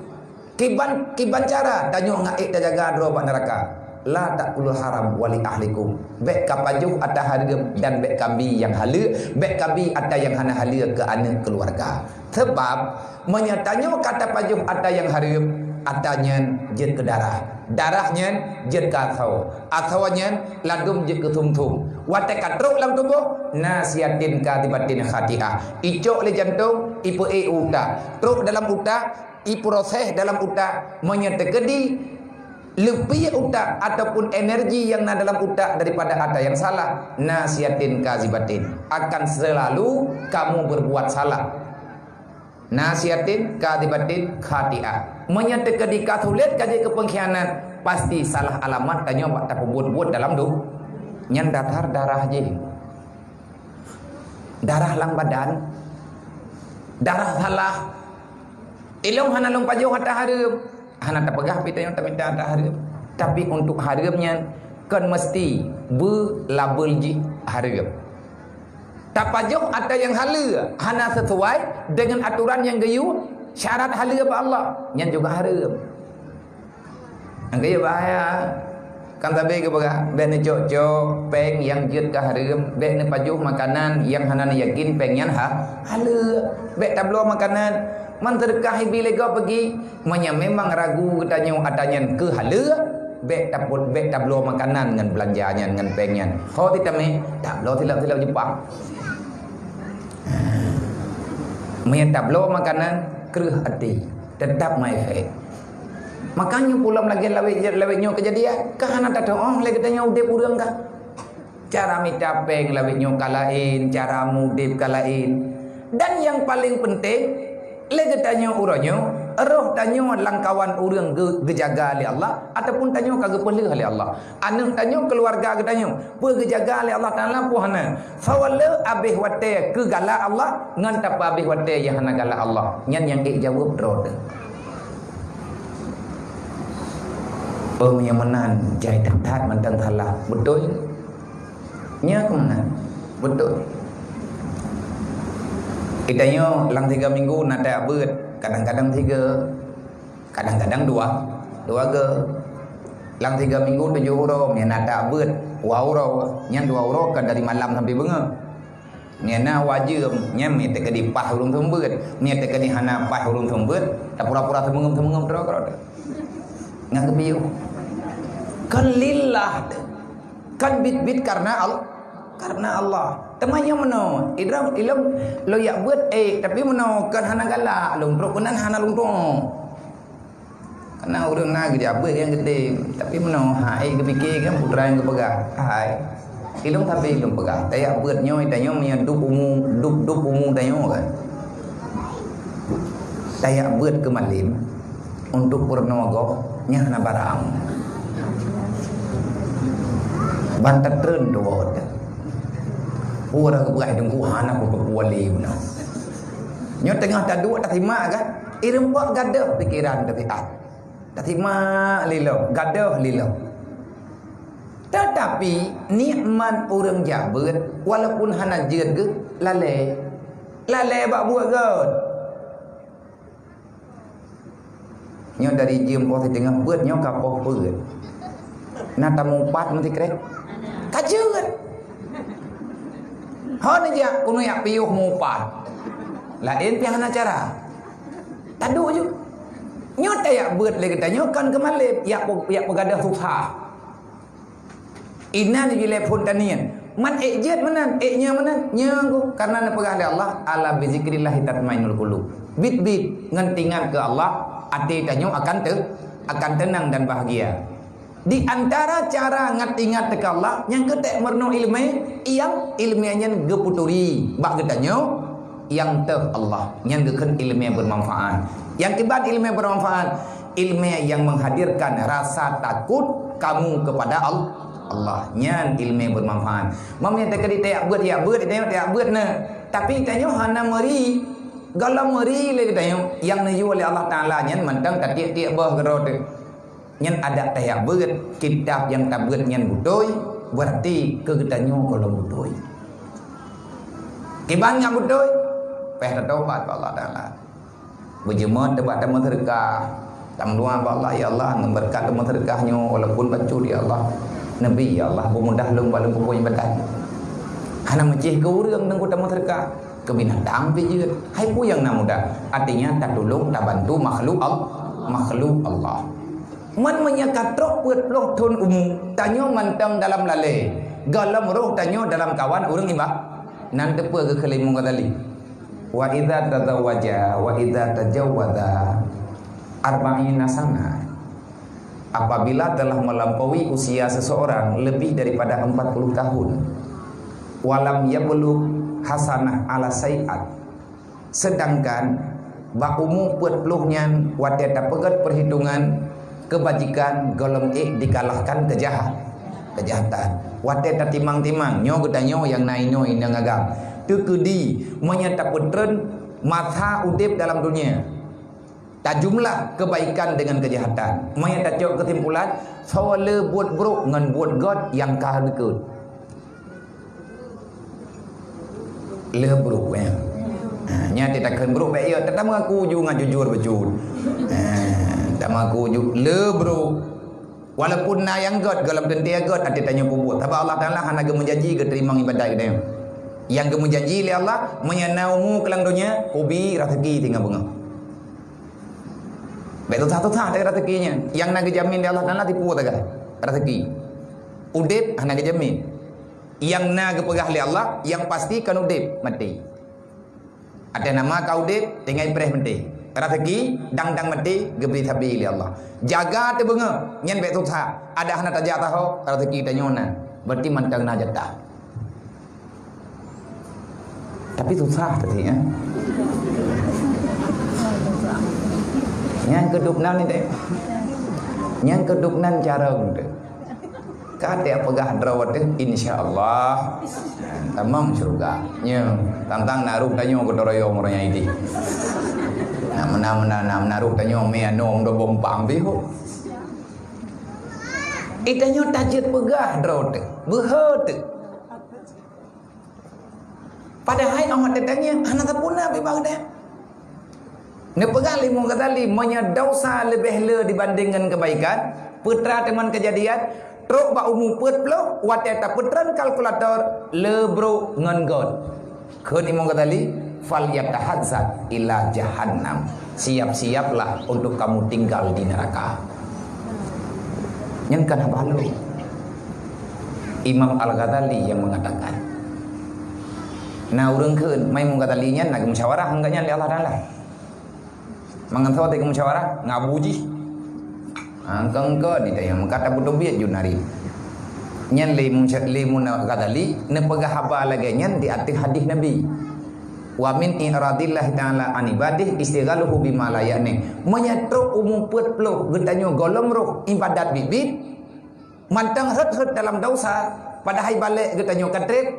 kiban, kiban cara tanyoe ngon ék tajaga droe bak neuraka? La ta'kulul haram wa li ahlikum. Bèk kapajoh ata hareuem dan bèk kabi nyang haleue, bèk kabi ata nyang hana haleue keu aneuk keuluwarga. Sabab, meunyoe tanyoe ka tapajoh ata nyang hareuem, ata nyan jeuet keu darah. Darah nyan jeuet keu asoe. Asoe nyan ladôm jeuet keu sum-sum. Watèe ka trok lam tuboh, nafsiyatin kadhibatin khati'ah. Icok lé jantông, ipeuék u utak. Trok dalam utak, iproses dalam utak. Meunyoe teukeudi leupie utak ataupun energi nyang na dalam utak daripada ata nyang salah, nafsiyatin kadhibatin, akan selalu kamu berbuat salah. Nafsiyatin kadhibatin khati'ah. Meunyoe teukeudi ka sulet ka jeuet keu peungkhianat, pasti salah alamat tanyoe bak tapeubuet-buet dalam du-, nyan dasar darah jih. Darah lam badan. Darah salah. Ilôn hana lôn pajoh ata hareuem. Hana tapeugah pih tanyoe tamita ata hareuem. Tapi untuk hareuem nyan kon meusti beulabel jih hareuem. Tapajoh ata nyang haleue hana sisuai deungon atoran nyang geuyue, syarat haleue bak Allah, nyan juga hareuem. Nyang keu bahaya. Kan sabe geupeugah, bèk neucok-cok péng nyang jeuet keu hareuem, bèk neupajoh makanan nyang hana neuyakin péng nyan ha-, haleue. Bèk tabloe makanan, man seudeukah ibi lé gob peugi. Meunyoe memang ragu geutanyoe ata nyan keu haleue, bèk tapot, bèk tabloe makanan ngon beulanja nyan, ngon péng nyan. Ho titamé, tabloe silap-silap jeupah. Meunyoe tabloe makanan, kreueh até, teutap meuefek. Makanya pulom lagèe lawét, lawét nyoe keujadian, ka hana tatu'oh lé geutanyoe udép ureueng ka. Cara mita péng lawét nyoe ka laén, cara mudép ka laén. Dan nyang paleng peunteng, lé geutanyoe uroe nyoe, roh tanyoe lamkawan ureueng geu-, geujaga lé Allah, ataupun tanyoe ka geupeuleueh lé Allah. Aneuk tanyoe, keuluwarga geutanyoe, peue geujaga lé Allah Taala, peue hana. Soe le abéh watèe keu galak Allah, ngon tapeuabéh watèe nyang hana galak Allah. Nyan nyang ék jaweueb droe teuh. Peue nyang meunan jai that-that mantong salah. Beutôi? Nyan keuh meunan. Beutôi. Geutanyoe lam tiga minggu na tajak beuet, kadang-kadang tiga. Kadang-kadang dua, dua go. Lam tiga minggu tujoh uroe, nyan na tajak beuet, dua uroe. Nyan dua uroe ka dari malam sampai beungoh. Nyan na wajeuem, nyan meunyo teukeudi paih ureueng seumeubeuet. Meunyo teukeudi hana paih ureueng seumeubeuet, tapura-pura seumeungeuem-seumeungeuem droe keudroe. Ngon geupiôh. Kan lillah teuh. Kan bit-bit karena Al-, karena Allah. Teuma nyoe meunoe, idroe ilôn lôn jak beuet ék, tapi meunoe kan hana galak, lôn trok keunan hana lôn trok. Karena ureueng na geujak beuet nyang geutem, tapi meunoe hai geupike kan putra nyang geupeugah, hai. Ilôn tapi ilôn peugah, tajak beuet nyoe, tanyoe meunyoe dub umu, dub, dub umu tanyoe kan. Tajak beuet keu malem untuk peurunoe gob, nyan hana barang. Ban tatreun tuwoe teuh. Ureueng geupeugah deungku hana peue-peue lé meunoe. Nyoe teungoh taduek tasimak kan, ireumpok gadôh pikeran teuh siat. Tasimak lé lom, gadôh lé lom. Teutapi, nikmat ureueng jak beuet, walaupun hana jeuet geuh, lalée. Lalée bak buet gét. Nyoe dari jeuem poh siteungoh beuet nyoe ka poh peuet. Na tamupat meusikrek? Ka jeuet. Ho neujak, keuneuk jak piôh mupat. Laén pih hana cara. Taduek ju. Nyoe tajak beuet lé geutanyoe kon keu maleb, jak pe-, jak peugadôh susah. Inan jilée phon tanian. Man ék jeuet meunan, ék nyoe meunan, nyoe geuh. Karena neupeugah lé Allah, "Ala bizikrillahi tatmainnul qulub." Bit-bit ngon teuingat keu Allah, até tanyoe akan te-, akan teunang dan bahagia. Di antara cara ngat ingat teuka Allah, nyang keutek meurunoe ileumé, nyang ileumé nyan geupeuturi bak geutanyoe, nyang teuh Allah, nyan geukheun ileumé beumanfaat. Nyang kiban ileumé beumanfaat, ileumé nyang menghadirkan rasa takut kamu kepada Al-, Allah. Nyan ileumèe beumanfaat. Meunyoe teuka di tajak beuet, jak beuet, tajak beuet na. Tapi tanyoe hana meuri. Gohlom meuri lé tanyoe, nyang neuyue lé Allah Taala nyan mantong tatiek-tiek boh keudroe teuh. Nyan adak tajak beuet, kitab nyang tabeuet nyan beutôi, beurati keu geutanyoe gohlom beutôi. Kiban nyang beutôi, payah tatobat bak Allah Taala. Beujeumeut teuh bak tameuseudeukah. Tameudoa bak Allah, "Ya Allah, ngon beureukat tameuseudeukah nyoe, walaupun bacut, ya Allah, neubi, ya Allah, beumudah lôn bak lôn peubuet iébadat." Hana meucéh keu ureuëng teungku tameuseudeukah, keu binatang pih jeuet. Hai peue nyang na mudah? Artinya tatulông, tabantu makhluk Al-, makhluk Allah. Man meunyoe ka trok peuet ploh thon umu, tanyoe mantong dalam lalée, gohlom roh tanyoe dalam kawan ureuëng iéba-, nan teupeue geukheun lé Imam Ghazali. Wa idza tazawwaja wa idza tajawwaza arba'ina sana. Apabila telah melampaui usia seseorang lebih daripada empat puluh tahun, walam yablugh hasanah ala syai'at, sedangkan bak umu peuet ploh nyan watée tapeugét peuhitungan keubajikan gohlom ék dikalahkan keujahat, keujahatan. Watée tatimang-timang, nyoe geutanyoe nyang na inoe inong agam. Teukeudi, meunyoe tapeutreun masa udeb dalam dunia, tajumlah keubaikan deungon keujahatan. Meunyoe tacok keusimpulan, soe le buet brok ngon buet gét nyang ka deukeuet. Le brok, ya. Ha, nyan teutakheun brok bék ya, teuma aku ju ngon jujur beujeuet. Ha, teuma aku ju le brok. Walaupun na nyang gét, gohlom teuntée gét, até tanyoe peubuet. Sabab Allah Taala hana geumeujanji geuteurimong iébadat geutanyoe. Nyang geumeujanji lé Allah, meunyoe na umu keulang donya, ubi raseuki singoh beungoh. Bék susah-susah teuh raseuki nyan. Nyang na geujamin lé Allah Taala tipu teuh raseuki. Udeb hana geujamin. Nyang na geupeugah lé Allah, nyang pasti kon udeb, maté. Até nama ka udeb, tinggai preh maté. Raseuki dang-dang maté geubri sabe lé Allah. Jaga teubeungoh, nyan bék susah. Adak hana tajak saho, raseuki tanyoe na. Berarti mantong na jatah. Tapi susah tadi, ya. Nyang keudub nan ni deh. Nyang keudub nan carong deh. Ka até peugah droe teuh, insya Allah tamong syurga. Nyo, tantang naruh tanyoe keu toroyong ureuëng nyang ideh. Nah, mena-mena, nah, naruh tanyoe mé anong do bompang bih. Itanyoe tajeuet peugah droe teuh, beuhe teuh. Padahai awak teutanyong hana sapeue na bak geutanyoe. Neupeugah lé Imam Ghazali, meunyoe desya leubeh le dibanding ngon keubaikan, peue teuma keujadian, trok bak umu peuet ploh, watée tapeutreun kalkulator, le brok ngon gét. Kheun Imam Ghazali, "Falyatahazza ila jahannam." Siap-siaplah untuk kamu tinggal di neraka. Nyan kan haba lôn. Imam Al-Ghazali yang mengatakan. Na ureuëng kheun, mai Imam Ghazali nyan na geumusyawarah ngon gobnyan lé Allah Taala. Mangat soe teuka musyawarah, ngabu jih. Ha, engka-engka di dayah Mekah tapeuteubiet jun hari. Nyan lé Imam Sya-, lé Imam Ghazali neupeugah haba lagée nyan di ateueh hadis Nabi. "Wa min i'radillahi ta'ala an ibadih istighaluhu bima la ya'ni." Meunyoe trok umu peuet ploh geutanyoe gohlom roh iébadat biet-biet, mantong rhot-rhot dalam desya, padahai balek geutanyoe ka treb,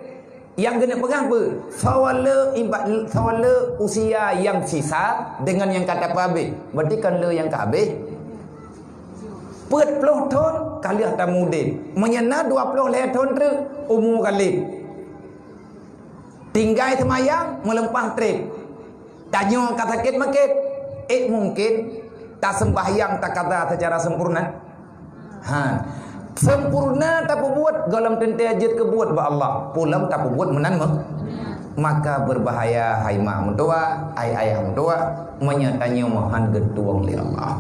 nyang geuneuk peugah beu, soe le iéba-, soe le usia nyang sisa deungon nyang ka tapeuhabéh, berarti kon le nyang ka habéh. Peuet ploh thon ka lheueh tamudeb. Meunyoe na dua ploh lhée thon treuk umu ka lheueh. Tinggai seumayang meuleumpah treb. Tanyoe ka sakét makét, ék mungken taseumbahyang takaza seucara sempurna? Ha. Sempurna tapeubuet gohlom teuntée jeuet keu buet bak Allah. Peue lom tapeubuet meunan meuh. Maka beubahaya hai mak meutuwah, hai ayah meutuwah, meunyoe tanyoe meuhan geutueng lé Allah.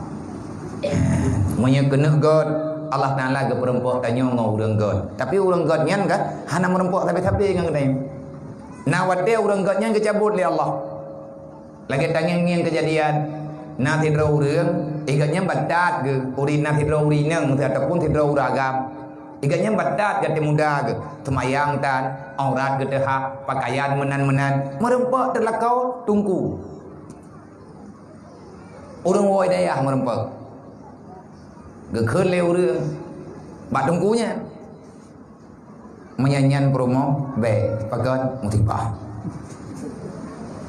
Meunyoe keuneuk gét, Allah Taala geupeureumpok tanyoe ngon ureuëng gét. Tapi ureuëng gét nyan kan hana meureumpok sabe-sabe ngon geutanyoe. Na watée ureuëng gét nyan geucabot lé Allah. Lagée tangieng-ngieng keujadian, na sidroe ureuëng, igat nyan batat geuh, uri na sidroe ureuëng inong ataupun sidroe ureuëng agam. Igat nyan batat geuh muda geuh, seumayang tan, aurat geuh teuhah, pakaian meunan-meunan, meureumpok teulakau teungku. Ureuëng woe dayah meureumpok. Geukheun lé ureuëng bak teungku nyan. Meunyan-nyan peurumoh, bèk, pakon, musibah.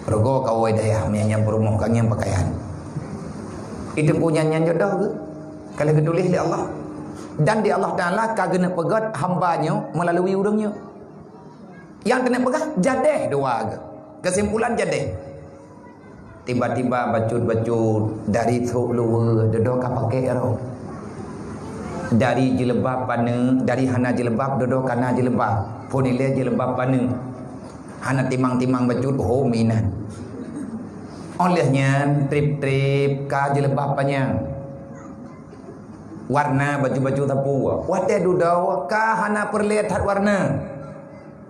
Rugoe kawoe dayah, meunyan-nyan peurumoh, ka ngieng pakaian. Itu pun nyan-nyan jodoh geuh. Ka lheueh geutuléh lé Allah. Dan di Allah Taala ka geuneuk peugöt hamba nyoe meulalu ureueng nyoe. Nyang keuneuk peugah jadeh dua geuh. Keusimpulan jadeh. Tiba-tiba bacut-bacut dari thok luweue dudoe ka pakék rhot. Dari jilbab paneuk, dari hana jilbab dudoe ka na jilbab. Phon ilèe jilbab paneuk. Hana timang-timang bacut, ho minan. Óh lheueh nyan trép-trép ka jilbab panyang. Warna baju-baju sapeue. Watèe dudoe ka hana peureulèe that warna.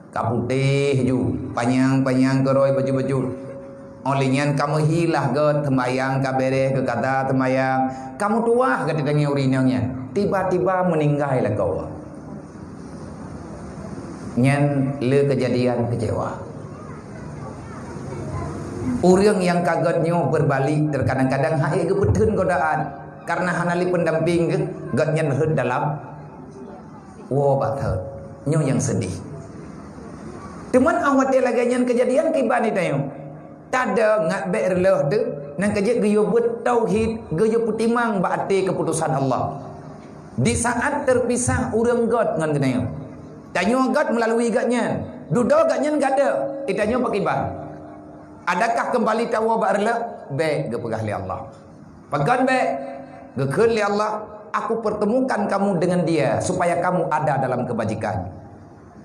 Ka putéh ju, panyang-panyang keurôi baju-baju. Óh lheueh nyan ka meuhilah gèt, seumayang ka bèrèh, geukata seumayang. Ka meutuwah gèt di tangieng ureueng inong nyan. Tiba-tiba meuninggai lakoe. Nyan le keujadian keucewa. Ureueng nyang ka gèt nyoe beubalik, teukadang-kadang han ék geupeutheun godaan. Kareuna hana lé peundampéng geuh, gèt nyan rhot dalam woe bak thot. Nyoe nyang seudeh. Teuma óh watèe lagèe nyan keujadian kiban di tanyoe. Tadeungon bèk reuloh teuh, nyang keujeuet geuyue beuet tauhid, geuyue peutimang bak até keuputosan Allah. Di saat teupisah ureueng gèt ngon geutanyoe. Tanyoe gèt meulalu gèt nyan. Dudoe gèt nyan gèt, di tanyoe pakriban. Adakah keumbali tawoe bak reuloh? Bèk, geupeugah lé Allah. Pakon bèk? Geukheun lé Allah, "Aku pertemukan kamu dengan dia supaya kamu ada dalam kebajikan.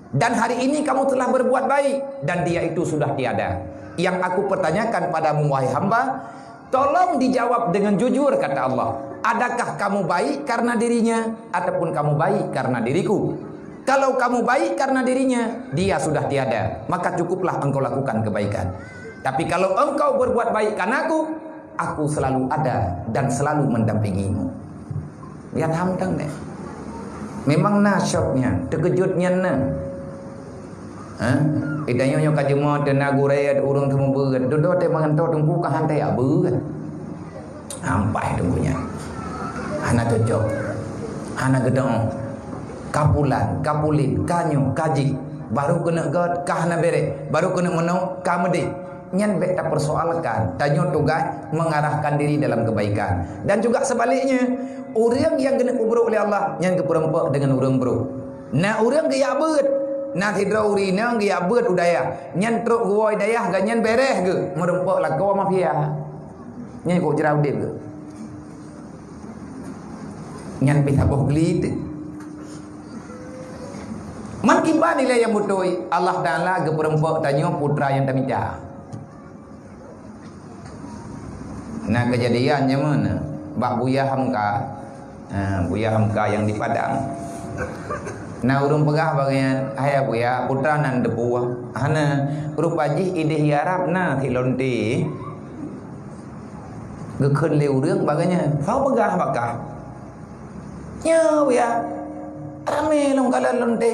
Dan hari ini kamu telah berbuat baik dan dia itu sudah tiada. Yang aku pertanyakan padamu, wahai hamba, tolong dijawab dengan jujur," kata Allah. "Adakah kamu baik karena dirinya ataupun kamu baik karena diriku? Kalau kamu baik karena dirinya, dia sudah tiada, maka cukuplah engkau lakukan kebaikan. Tapi kalau engkau berbuat baik karenaku, aku selalu ada dan selalu mendampingimu." Lihat hamtang deh. Memang na syok nyan, teukeujot nyan na. Ha? Di tanyoe nyoe ka jeumoe teuna gurèe ureueng teumeubeut. Dudoe teuh meugantoe teungku ka han teuyak beut. Ampai teungku nyan. Hana cocok. Hana geudong. Ka pulan, ka pulit, ka nyoe, ka jih. Baru keuneuk gèt, ka hana bèrèh. Baru keuneuk meunoe, ka meudeh. Nyan bèk tapersoalkan. Tanyoe tugaih mengarahkan diri dalam kebaikan. Dan juga sebaliknya, ureueng nyang keuneuk peubrôk lé Allah, nyan geupeurumpok deungon ureueng brôk. Na ureueng geujak beuet, na sidroe ureueng inong geujak beuet u dayah. Nyan trok geuwoe dayah, gobnyan bèrèh geuh, meurumpok lakoe mafia. Nyan kok jeuet udép geuh. Nyan pih saboh geulit. Man kiban ilèe nyang beutôi, Allah Taala geupeurumpok tanyoe putra nyang tamita. Na keujadian nyan meunan bak Buya Hamka. Ha, Buya Hamka nyang di Padang. Na ureueng peugah bak gobnyan, "Hai Buya, putra nan teupeue?" "Hana, rupa jih idéh Arab na sit lonte." Geukheun lé ureueng bak gobnyan, "Soe peugah bak kah?" "Nyoe, Buya, ramé lôn kalon lonte.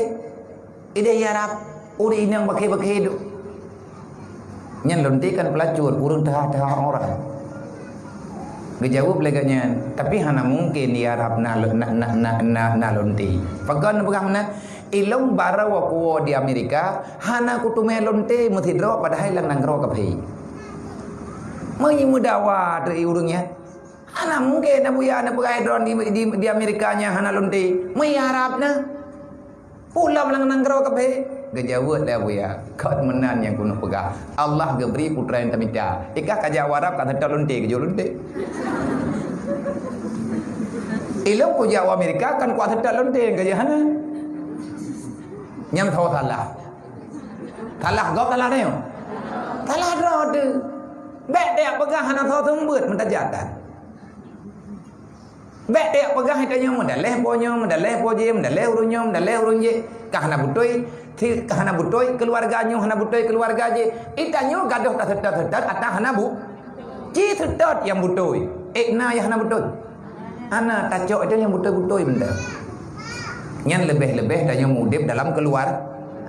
Idéh Arab, ureueng inong bakhe-bakhe duek." Nyan lonte kan peulacur, ureueng teuhah-teuhah orang. Geujaweueb lé gobnyan, "Tapi hana mungken di Arab na, na, na, na, na, na lonte." Pakon peugah meunan? "Ilôn barô kuwoe di Amerika, hana kuteumé lonte meusidroe padahai lam nanggroe kaphé." Meunyoe meudawa teuh ureueng nyan, "Hana mungken na Buya na peugah droe di, di, di Amerika nyan hana lonte. Meuiarab na. Pulang lam nanggroe kaphé." Geujaweueb lé Buya, "Kon meunan nyang keuneuk peugah. Allah geubri putra nyang tamita. Ikah ka jak u Arab ka seutôt lonte, geujok lonte. Ilôn kujak u Amerika kan kuat seutôt lonte, geujak hana." Nyan soe salah? Salah gob, salah tanyoe? Salah droe teuh. Bèk tajak peugah hana soe seumeubeuet meutajak that. Bèk tajak peugah tanyoe meudalèh po nyoe, meudalèh po jéh, meudalèh ureueng nyoe, meudalèh ureueng jéh. Ka hana beutôi, si-, ka hana beutôi keuluwarga nyoe, hana beutôi keuluwarga jéh. Di tanyoe gadôh taseutôt-seutôt ata hana bu-, ci seutôt nyang beutôi. Ék na nyang hana beutôi? Hana, tacok itu nyang beutôi-beutôi benda. Nyan leubeh-leubeh tanyoe udép dalam keuluwar-,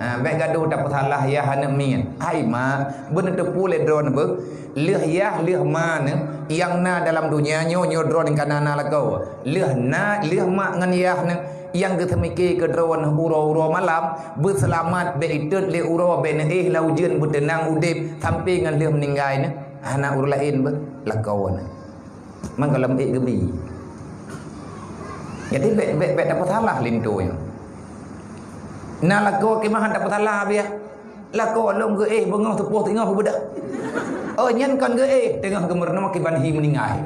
Ha, bék gadoh tapeusalah yah aneuk miet. Hai mak, beuneuteupeue lé droeneuh beuh. Lheueh yah, lheueh ma neuh, nyang na dalam donya nyoe, nyoe droeneuh ka na, na lakoe. Lheueh na, lheueh mak ngon yah neuh, nyang geuseumiké keu droeneuh uroe-uroe malam, beuseulamat, bék itot lé uroe, bék neuéh lam ujeuen, beuteunang udeb, sampoe ngon lheueh meuninggai neuh. Hana ureuëng laén beuh, lakoe neuh. Meugohlom ék geubi. Jadi bék, bék, bék tapeusalah linto nyoe. Na lakoe keumahan tapeusalah biah. Lakoe lom geuéh beungoh teupoh teungoh beudôh. Oh, nyan kon geuéh, teungoh geumeurunoe kiban hi meuninggai.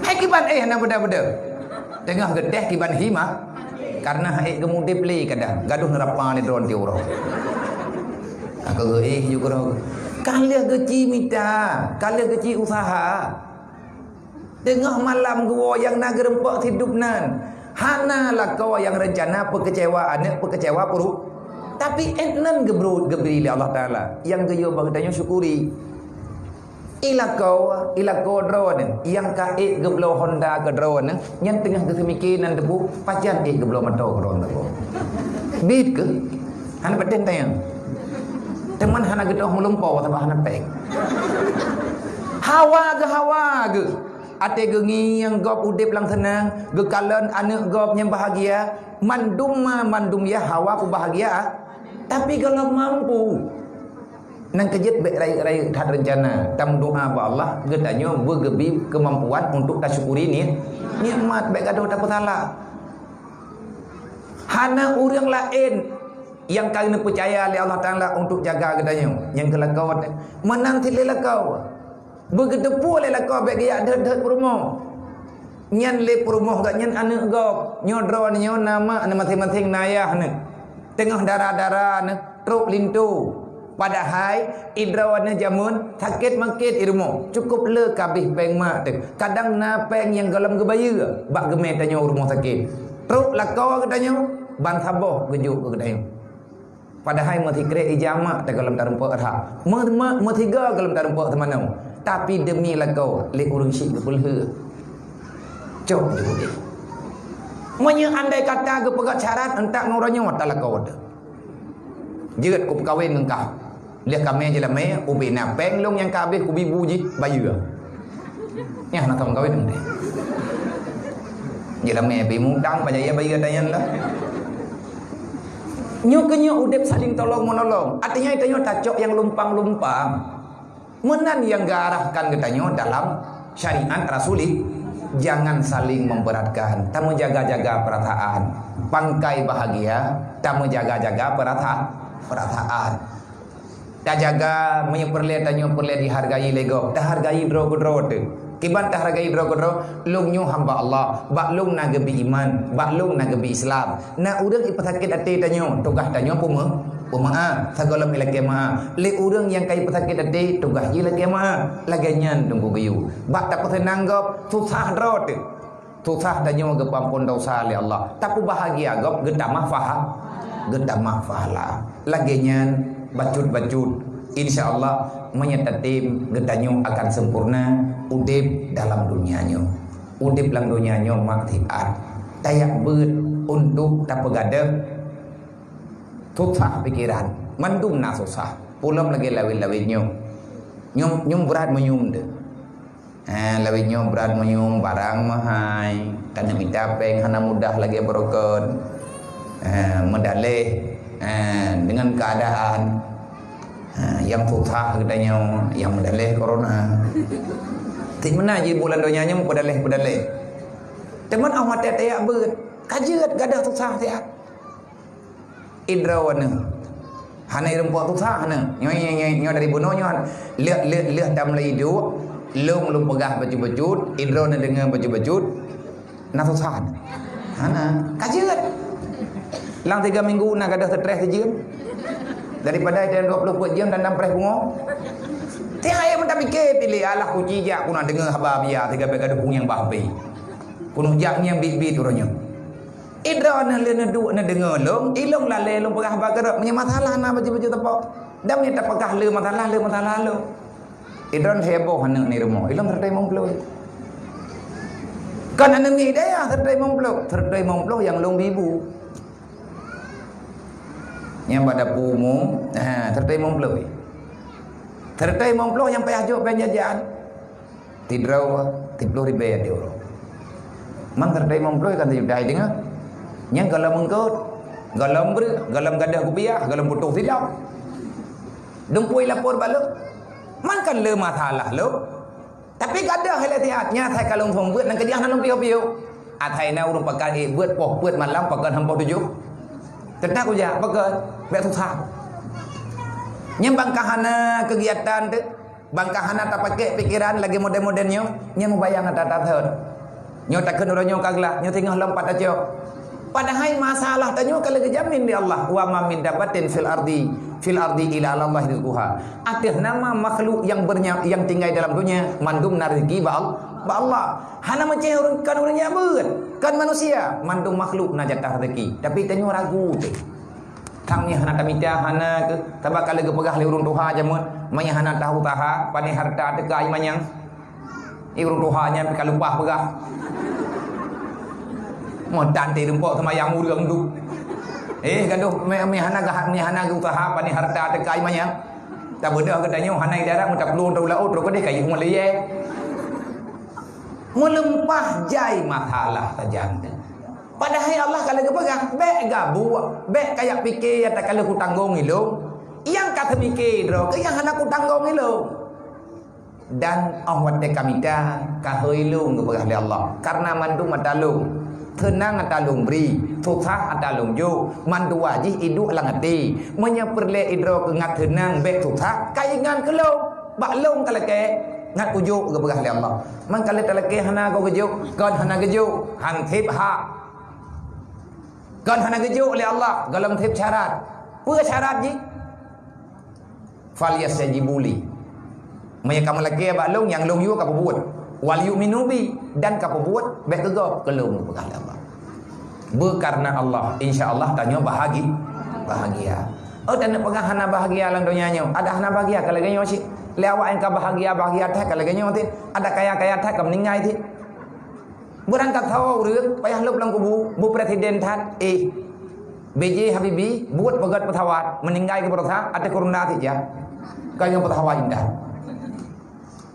Hai kiban éh na beudôh-beudôh. Teungoh geutéh kiban hi mah. Karena hai geumudeb lé kadang, gadoh neurapa lé droeneuh tiep uroe. Ka geuéh ju keudroe. Ka lheueh geuci mita, ka lheueh geuci useuha. Teungoh malam geuwoe nyang na geurumpok sidub nan. Hana lakoe nyang reuncana peukeucewa aneuk, peukeucewa peurumoh. Tapi ék nan geubri, geubri lé Allah Taala. Nyang geuyue bak geutanyoe syukuri. Ilakoe, ilakoe droeneuh, nyang ka ék geubloe Honda keu droeneuh, nyan teungoh geuseumiké nan teupeue, pajan ék geubloe moto keu droeneuh. Bit keuh? Hana patéh tanyong. Teuma hana geutoh meulumpoe sabab hana péng. Hawa geuh, hawa geuh. Até geungieng gob udeb lam seunang, geukalon aneuk gob nyang bahagia, mandum ma, mandum yah hawa keubahgiaan. Tapi gohlom mampu. Nyang keujeuet bék rayeuk-rayeuk that reuncana, tameudoá bak Allah, geutanyoe beugeubi keumampuan untuk tasyukuri ni-, nikmat, bék gadoh tapeusalah. Hana ureuëng laén nyang ka neupeucaya lé Allah Taala untuk jaga geutanyoe, nyang keu lakoe, meunan cit lé lakoe. Beugeuteupeue lé lakoe bék geujak deuet-deuet peurumoh. Nyan lé peurumoh gobnyan aneuk gob. Nyoe droeneuh nyoe na mak neuh maséng-maséng na ayah neuh. Teungoh dara-dara neuh trok linto. Padahai droeneuh jameun sakét makét i rumoh. Cukup le kabéh péng mak teuh. Kadang na péng nyang gohlom geubayeue bak geumé tanyoe u rumoh sakét. Trok lakoe geutanyoe ban saboh geujok keu geutanyoe. Padahai meusikrek ija mak teuh gohlom tarumpok rhah. Meu-, meu-, meusiga gohlom tarumpok teumanoe. Tapi deumi lakoe lé ureuëng syik geupeulheueh. Cok jeuet. Meunyoe andai kata geupeugah syarat, entak ngon uroe nyoe talakoe teuh. Jeuet kupeukawen ngon kah. Lheueh kamé jeulamé, ubé na péng lôn nyang ka habéh kubi bu jih bayeue. Nyan na tom kawin deh. Jeulamé pi mutang pajan ia bayeue tanyan lah. Nyoe keu nyoe udeb saling tolong menolong. Artinya tanyoe tacok nyang lumpang-lumpang. Meunan nyang geuarahkan geutanyoe dalam syariat Rasulullah. Jangan saling memberatkan. Tameujaga-jaga perasaan. Pangkai bahagia, tameujaga-jaga perasa-, perasaan. Tajaga, meunyoe peureulée tanyoe peureulée dihargai lé gob, tahargai droe keudroe teuh. Kiban tahargai droe keudroe, lôn nyoe hamba Allah, bak lôn na geubi iman, bak lôn na geubi Islam. Na ureuëng ipeusakét até tanyoe, tugaih tanyoe peumeu-, peumeuáh, sigohlom ilakée meuáh. Lé ureuëng nyang ka ipeusakét até, tugaih jih lakée meuáh. Lagée nyan teungku geuyue. Bak tapeuseunang gob, susah droe teuh. Susah tanyoe geupeuampon desya lé Allah, tapeubahagia gob geutamah paha-, geutamah pahala. Lagée nyan bacut-bacut, insya Allah meunyoe tatem geutanyoe akan sempurna udeb dalam donya nyoe. Udeb lam donya nyoe mak siat. Tajak beuet untuk tapeugadôh susah pikeran. Mandum na susah. Pulom lagée lawét-lawét nyoe. Nyoe, nyoe brat meunyoe teuh. Eh, lawét nyoe brat meunyoe barang meuhai, ka neumita péng hana mudah lagée beurokot. Eh, meudaleh, eh, deungon keuadaan, eh, nyang susah geutanyoe, nyang meudaleh corona. Cit meunan jih bulan donya nyoe peudaleh-peudaleh. Teuma awai watée tajak beuet, ka jeuet gadôh susah siat. Idroe neuh. Hana irumpok susah neuh. Nyoe, nyoe, nyoe, nyoe dari bunoe nyoe. Lheueh, lheueh, lheueh tam lé iduek, lôn, lôn peugah bacut-bacut, idroe neuh deungoe bacut-bacut. Na susah neuh. Hana. Ka jeuet. Lam tiga minggu na gadôh stres sijeuem. Daripada ida dua puluh peuet jeuem dan enam preh bungoe. Tiap ayat pun tapike pilih, alah kuci jak ku na deungoe haba biasa, tiga bèk gadôh peue nyang bah habéh. Kunok jak nyang bit-bit uroe nyoe. Idroe neuh lé neuduek neudeungoe lôn, ilôn lalé lôn peugah haba keudroe, meunyoe masalah na bacut-bacut teupok. Dan meunyoe tapeugah le masalah, le masalah lôn. Idroe neuh heboh aneuk ni rumoh, ilôn seratus lima puluh. Kan aneuk miet hidayah, serta limong ploh, serta limong ploh nyang lôn bi bu. Nyang bak dapu umum, ha, serta limong ploh. Serta limong ploh nyang payah jok péng jajan. Tidroe, tiplôh ribèe di uroe. Man serta limong ploh kan sejuta deungoe. Nyang gohlom eungkôt, gohlom breueh, gohlom gadôh kupiah, gohlom putôh sidang. Dum pui lapor bak lôn. Man kan le masalah lôn. Tapi gadôh ilée siat, nyan asai ka lôn phon beuet, nyang keujih hana lôn piôh-piôh. Asai na ureueng pakat ék beuet, poh peuet malam, pakon hana poh tujoh. Teutap kujak, pakon, bèk susah. Nyan ban ka hana keugiatan teuh, ban ka hana tapakék pikeran lagèe model-model nyoe, nyan mubayang ata-ata thon. Nyoe takheun uroe nyoe ka glah, nyoe singoh lom pat tacok. Padahai masalah tanyoe ka lheueh geujamin lé Allah, "Wa ma min dabbatin fil ardi, fil ardi illa 'alallahi rizquha." Ateueh nama makhluk nyang bernya-, nyang tinggai dalam donya, mandum na rezeki bak Al-, bak Allah. Hana meucéh ureueng, kon ureueng jak beuet, kon manusia, mandum makhluk na jatah rezeki. Tapi tanyoe ragu teuh. Sang nyoe hana tamita, hana keuh, sabab ka lheueh geupeugah lé ureueng tuha jameun, meunyo hana tahu usaha, pané hareuta teuka ié manyang. Éh, ureueng tuha nyan pih ka lumpah peugah. Meutan teuh rumpok seumayang ureueng tu. Éh, gadoh mé, mé hana gah-, mé hana geusaha, pané hareuta teuka ié manyang. Tabeudôh geutanyoe hana idarat meutaplueng tahu laôt, trok keudeh kayue meuleuye. Meulimpah jai masalah sajan teuh. Padahai Allah ka lheueh geupeugah, "Bèk gabuek, bèk kajak pike nyang ka lheueh kutanggong ilôn. Nyang ka teupike droe keuh nyang hana kutanggong ilôn." Dan óh watèe ka mita, ka hôi lôn geupeugah lé Allah, "Kareuna mandum ata lôn, teunang ata lôn bri, susah ata lôn jok, mandua jih iduek lam até. Meunyoe peureulèe droe keuh ngat teunang bèk susah, ka ingat keu lôn, bak lôn ka lakèe ngat kujok," geupeugah lé Allah. Man ka lheueh talakèe hana goe geujok, kon hana geujok, han sép hak. Kon hana geujok lé Allah, gohlom sép syarat. Peue syarat jih? "Falyastajibu li." Meunyoe kamoe lakèe bak lôn, nyang lôn yue kapeubuet. "Wal yu'minu bi," dan kapeubuet bèk keu gob, keu lôn, peugah lé Allah. Beukareuna Allah, insya Allah tanyoe bahagi-, bahagia. Oh, taneuk peugah hana bahagia lam donya nyoe. Adak hana bahagia ka lagèe nyoe cit. Lé awak nyang ka bahagia-bahagia that ka lagèe nyoe cit. Adak kaya-kaya that ka meuninggai cit. Beurangkat sawoe ureueng payah lôb lam kubu, beupresiden that, éh, B J Habibie buet peugöt peusawat, meuninggai keu baroesa ateueh kurunda sit jak. Ka nyang peusawat indah.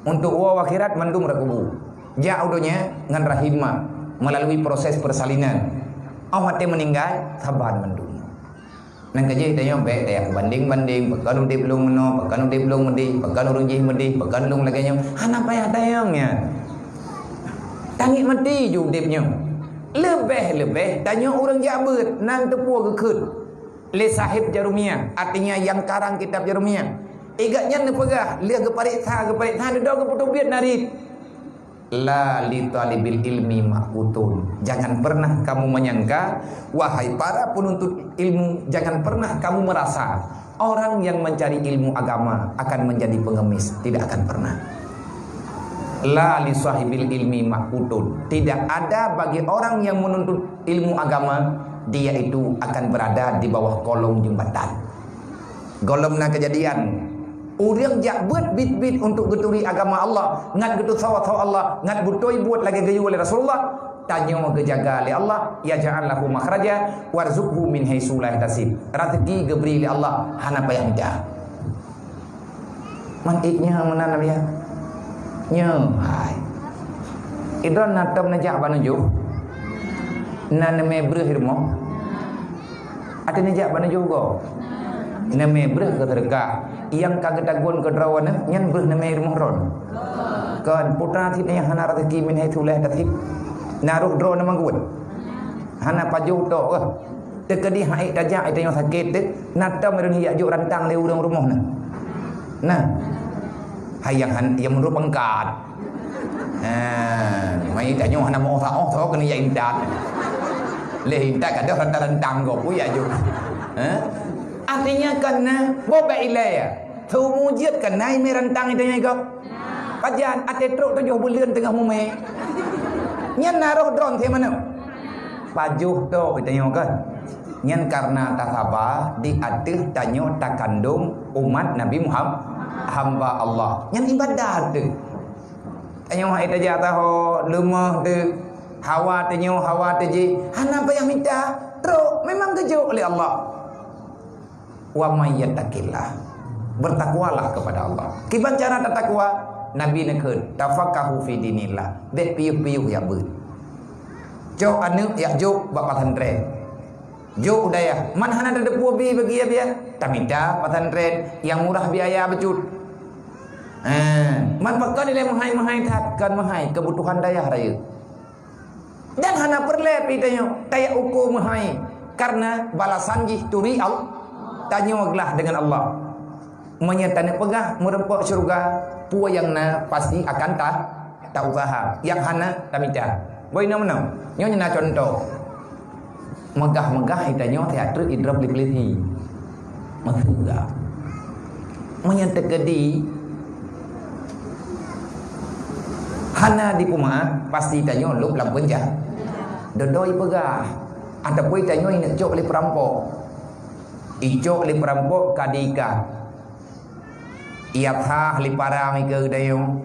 Untuk woe akhirat mandum rot kubu. Jak u donya ngon rahim ma, meulalu proses persalinan. Óh watèe meuninggai, saban mandum. Nyang keujih tanyoe bèk tayang bandeng-bandeng, pakon udép lôn meunoe, pakon udép lôn meudéh, pakon ureueng jéh meudéh, pakon lôn lagèe nyoe. Hana payah tayang nyan. Tangieng maté ju udép nyoe. Leubeh-leubeh tanyoe ureueng jak beuet, nan teupeue geukheun lé sahib Jarumiah, artinya nyang karang kitab Jarumiah. Igat nyan neupeugah, lheueh geupareksa, geupareksa dudoe geupeuteubiet narit. La li talibil ilmi maqutun. Jangan pernah kamu menyangka, wahai para penuntut ilmu, jangan pernah kamu merasa orang yang mencari ilmu agama akan menjadi pengemis. Tidak akan pernah. La li sahibil ilmi maqutun. Tidak ada bagi orang yang menuntut ilmu agama, dia itu akan berada di bawah kolong jembatan. Gohlom na keujadian, ureueng jak beuet biet-biet untuk geuturi agama Allah, ngat geutusoe-soe Allah, ngat beutôi buet lagèe geuyue lé Rasulullah, tanyoe geujaga lé Allah, yaj'al lahu makhraja, warzuqhu min haitsu la yahtasib. Raseuki geubri lé Allah, hana payah mita. Man ék nyoe meunan, Nabi, ya? Nyoe, hai. Idon na tom neujak bak nujoh. Na neumè breueh i rumoh. Até neujak bak nujoh gob. Neumè breueh keu seudeukah. Nyang ka geutagun keu droe nyan, nyan breueh neumè i rumoh droe. Kon, putra sit nyang hana raseuki min haitsu la yahtasib. Na roh droe neumeuguet. Hana pajoh tok keuh. Teukeudi han ék tajak, i tanyoe sakét teuh, na tom ureueng jak jok rantang lé ureueng rumoh na. Nah. Hai nyang han, nyang meunurot peungkat. Ha, mai tanyoe hana meu saoh tho keuneuk jak intat. Lé intat ka deuh rantang-rantang gob peue jak jok. Ha? Artinya kan na, boh bèk ilèe. Seumu jeuet kan na imè rantang i tanyoe gob. Pajan até trok tujoh buleuen teungoh mumè. Nyan na roh droe teuh manoe. Pajoh tok i tanyoe kan. Nyan kareuna tasaba di ateueh tanyoe takandong umat Nabi Muhammad, hamba Allah. Nyan ibadat teuh. Tanyoe hai tajak taho leumoh teuh. Hawa teunyoe, hawa teujih, hana payah mita, trok, memang geujok lé Allah. "Wa may yattaqillah," bertakwalah kepada Allah. Kiban cara tatakwa? Nabi neukheun, "Tafaqahu fi dinillah," bék piôh-piôh jak beuet. Cok aneuk jak jok bak pesantren. Jok u dayah, man hana tateupeue bi bagi ya biaya, tamita pesantren nyang murah biaya bacut. Eh, man pakon ilée meuhai-meuhai that, kon meuhai, keubutuhan dayah rayeuk. Dan hana peureulée pi tanyoe tajak uko meuhai, karena balasan jih turi Allah, tanyoe glah deungon Allah. Meunyoe taneuk peugah meureumpok syeuruga, peue nyang na pasti akan ta, ta usaha. Nyang hana, tamita. Boh inoe meunoe. Nyoe na contoh. Meugah-meugah ita nyoe teater idrop di Pelisi. Meuseuga. Meunyoe teukeudi hana dipeumaah, pasti tanyoe lôb lam peunjara. Dodo ipeugah. Ataupun tanyoe ineuk cok lé peurampok. Icok lé peurampok ka diikat. Iasah lé parang ikeue geutanyoe.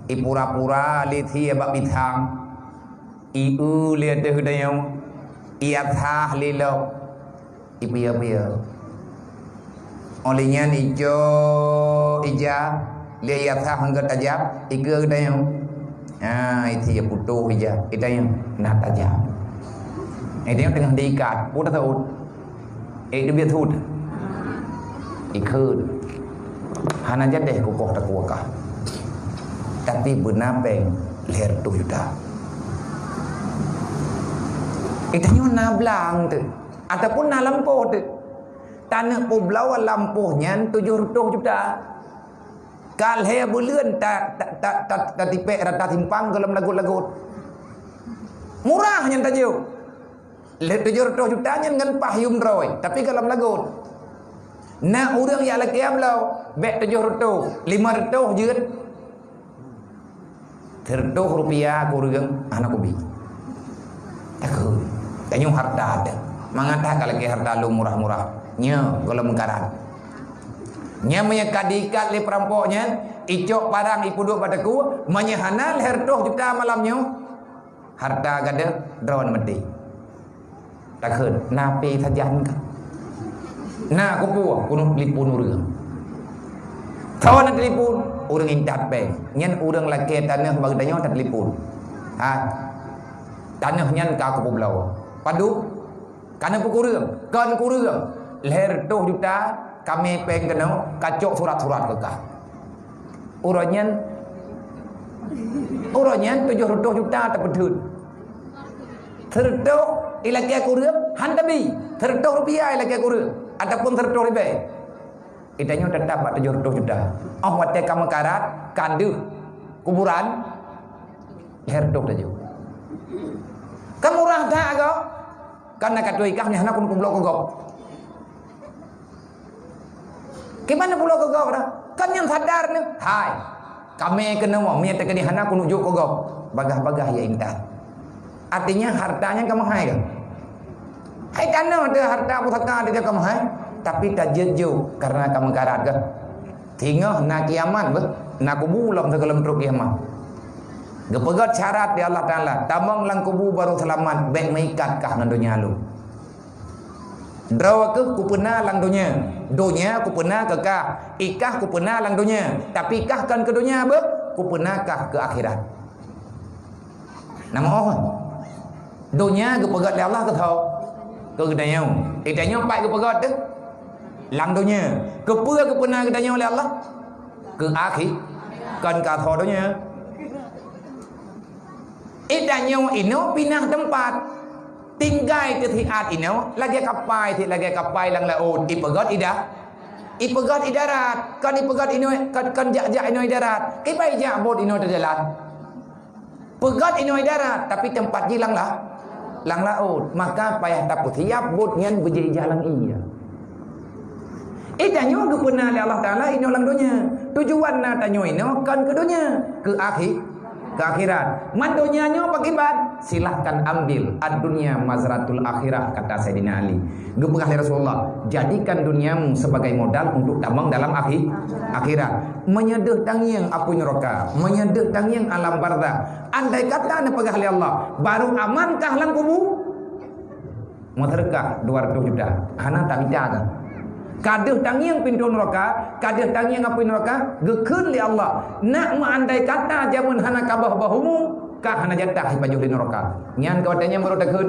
Ipura-pura lé sie bak pisang. Ieu lé ateueh geutanyoe. Iasah lé lok. Ipiôh-piôh. Óh lheueh nyan icok ija, lé iasah ngon tajam, ikeue geutanyoe. Ha, itie putôh ija, geutanyoe na tajam. Geutanyoe teungoh diikat, peue taseuôt? Eh, teubiet thot. Ikheun. Hana jadeh kukoh takuaka. Tapi beuna péng lhèe reutôh juta. Geutanyoe na blang teuk. Ataupun na lampôh teuk. Taneuk peubloe lampôh nyan tujoh reutôh juta. Ka lhèe buleuen ta, ta, ta, ta, tatipék rata simpang goh lom lagot-lagot. Murah nyan tajok. Lhèe tujoh reutôh juta nyan ngon paih yum droe, tapi goh lom lagot. Na ureueng jak lakèe bloe, bèk tujoh reutôh, limong reutôh jeuet. Sireutôh rupiah kureueng hana kubi. Takheun, tanyoe hareuta teuh. Mangat that ka lakèe hareuta lôn murah-murah. Nyoe goh lom meukarat. Nyan meunyoe ka diikat lé peurampok nyan, icok parang ipeuduek bak teungku, meunyoe hana lhèe reutôh juta malam nyoe, hareuta gadoh droeneuh maté. Takheun, na pé sajan ka. Na kupeue, keuneuk telepon ureueng. Soe na telepon? Ureueng intat péng. Nyan ureueng lakèe tanoh bak geutanyoe tatelepon. Ha. Tanoh nyan ka kupeubloe. Padub? Ka na peukureueng? Kon kureueng. Lhèe reutôh juta, ka mè péng keunoe, ka cok surat-surat keu kah. Uroe nyan, uroe nyan tujoh reutôh juta tapeutheun. Sireutôh ilakèe kureueng, han tabi. Sireutôh rupiah ilakèe kureueng, ataupun sireutôh ribèe. Geutanyoe teutap bak tujoh reutôh juta. Óh watèe ka meukarat, ka deuh kuburan, lhèe reutôh tajok. Ka murah that goh? Kan na ka tuha ikat nyan hana keuneuk peubloe keu gob. Kiban na peubloe keu gob dah? Kan nyan sadar nyan. Hai. Ka mè keunoe, mè teukeudi hana keuneuk jok keu gob. Bagaih-bagaih ya intat. Artinya hareuta nyan ka meuhai kah? Hai tanoh teuh hareuta pusaka teuh ka meuhai, tapi tajeuet jok karena ka meukarat kah? Singoh na kiamat beuh, na kubu lom sigohlom trok kiamat. Geupeugöt syarat di Allah Taala, tamong lam kubu barô seulamat, bèk meuikat kah ngon donya lom. Droe keuh kupeuna lam donya, donya kupeuna keu kah, i kah kupeuna lam donya, tapi kah kon keu donya beuh, kupeuna kah keu akhirat. Nama oh? Donya geupeugöt lé Allah keu soe? Keu geutanyoe. Geutanyoe pat geupeugöt teuh? Lam donya. Keupeue geupeuna geutanyoe lé Allah? Keu akhi-, kon keu asoe donya. Geutanyoe inoe pinah teumpat. Tinggai teusiat inoe lagèe kapai, sit lagèe kapai lam laôt. Ipeugöt i da-, ipeugöt i darat. Kon ipeugöt inoe, kon, kon jak-jak inoe i darat. Kiban jak bot inoe teujalan. Peugöt inoe i darat, tapi teumpat jih lam la-, lam laôt. Maka payah tapeusiap bot nyan beujeuet ijak lam ié. Eh, tanyoe geupeuna lé Allah Taala inoe lam donya. Tujuan na tanyoe inoe kon keu donya, keu akhi-, ke akhirat. Man donya nyoe pakiban, silahkan ambil. Ad-dunya mazratul akhirah, kata Saidina Ali. Geupeugah lé Rasulullah, jadikan duniamu sebagai modal untuk tamong dalam akhi-, akhirat. Meunyoe deuh tangieng apui nuraka, meunyoe deuh tangieng alam barzakh. Andai kata neupeugah lé Allah, baru amankah lam kubu? Meuseudeukah dua ratus juta, hana tamita kan? Ka deuh tangieng pintoe nuraka, ka deuh tangieng apui nuraka, geukheun lé Allah, nak meuandai kata jameun hana ka boh-boh umu, ka hana jatah jipajoh di nuraka. Nyan ka watèe nyan baru takheun.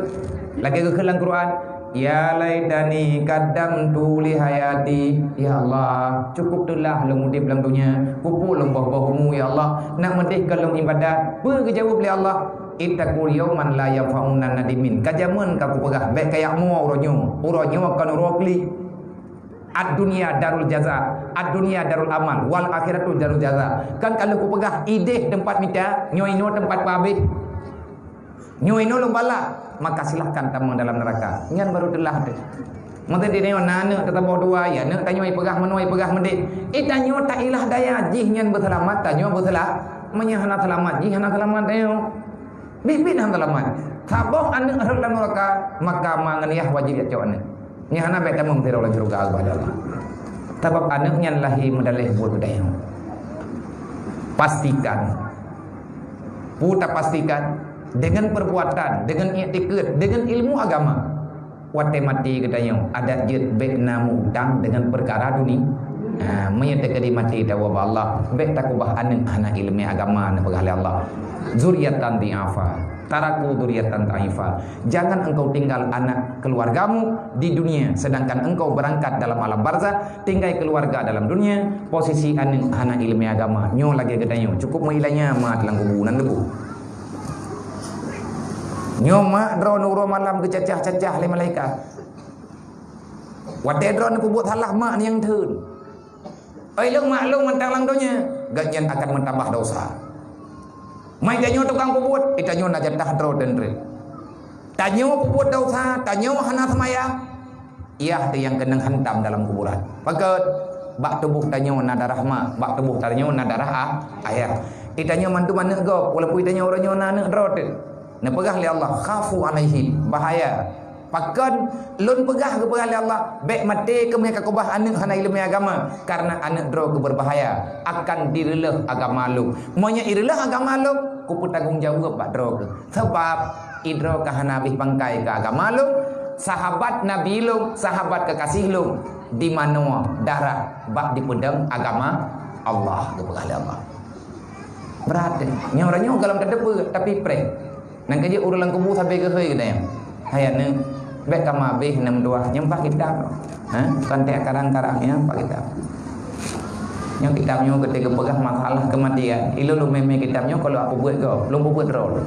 Lagèe geukheun lam Quran, "Ya laitani qaddamtu li hayati." Ya Allah, cukup teulah lôn udép lam donya. Kupeue lôn boh-boh umu, ya Allah. Nak meudeh ka lôn ibadat. Peue geujaweueb lé Allah? "Ittaqu yauman la yanfa'u nadimin." Ka jameun ka kupeugah, bèk kajak mo uroe nyoe. Uroe nyoe kon uroe klik. Ad-dunya darul jaza, ad-dunya darul amal, wal akhiratu darul jaza. Kan ka lheueh kupeugah, ideh teumpat mita, nyoe inoe teumpat peuhabéh. Nyoe inoe lôn balah, maka silahkan tamong dalam neuraka. Nyan baru teulah teuh. Meuteudeh nyoe na aneuk teutabôh dua, ya aneuk tanyoe ipeugah meunoe, ipeugah meudeh. Eh, tanyoe tailah daya, jih nyan beuseulamat, tanyoe beuseula-, meunyoe hana seulamat, jih hana seulamat tanyoe. Biet-biet hana seulamat. Saboh aneuk rhot lam neuraka, maka ma ngon yah wajéb jak cok aneuk. Nyan hana bèk tamong sidroe lam syeuruga, Allah Taala. Sabab aneuk nyan lahé meudaleh buet geutanyoe. Pastikan. Peue tapastikan? Dengan perbuatan, dengan iktikad, dengan ilmu agama. Watèe maté geutanyoe, adak jeuet bèk na meu-utang dengan peukara duni-, ha, meunyoe teukeudi maté tawoe bak Allah, bèk takeubah aneuk hana ileumèe agama, neupeugah lé Allah. Zuriatan dhi'afa, taraku zuriatan dhi'afa. Jangan engkau tinggal anak keluargamu di dunia, sedangkan engkau berangkat dalam alam barzakh, tinggai keluarga dalam dunia, posisi aneuk hana ileumèe agama. Nyoe lagèe geutanyoe, cukup meuilanya mat lam kubu nan leubeh. Nyoe mak droeneuh uroe malam geucacah-cacah lé malaikat. Watèe droeneuh peubuet salah mak nyang theun. Oi lôn mak lôn mantong lam donya, gobnyan akan meutamah desya. Mai tanyoe tukang peubuet, eh, tanyoe na jatah droe teuntreuk. Tanyoe peubuet desya, tanyoe hana seumayang, yah teuh nyang keunong hantam dalam kuburan. Pakon? Bak tuboh tanyoe na darah mak, bak tuboh tanyoe na darah a-, ayah. Eh, tanyoe mandum aneuk gob, walaupun tanyoe uroe nyoe na aneuk droe teuh. Neupeugah lé Allah, "Khafu alaihim," bahaya. Pakon? Lôn peugah, geupeugah lé Allah, bèk maté keuh meukakeubah aneuk hana ileumèe agama, karena aneuk droe keuh berbahaya, akan direuleuh agama lôn. Meunyoe ireuleuh agama lôn, kupeutanggong jaweueb bak droe keuh. Sabab idroe ka hana habéh pangkai keu agama lôn, sahabat Nabi lôn, sahabat keukaséh lôn, dimanoe darah bak dipeudong agama Allah, geupeugah lé Allah. Brat deh. Nyoe uroe nyoe gohlom tateupeue, tapi preh. Nyan ka jeuet ureueng lam kubu sabe geuhôi geutanyoe. Hai aneuk, bèk kama habéh nam dua nyang bak kitab. Ha? Kon teuh karang-karang nyang bak kitab. Nyoe kitab nyoe geutanyoe geupeugah masalah keumatian. Ilôn lôn mè-mè kitab nyoe, kalau aku buet gob, lôn peubuet droe lôn.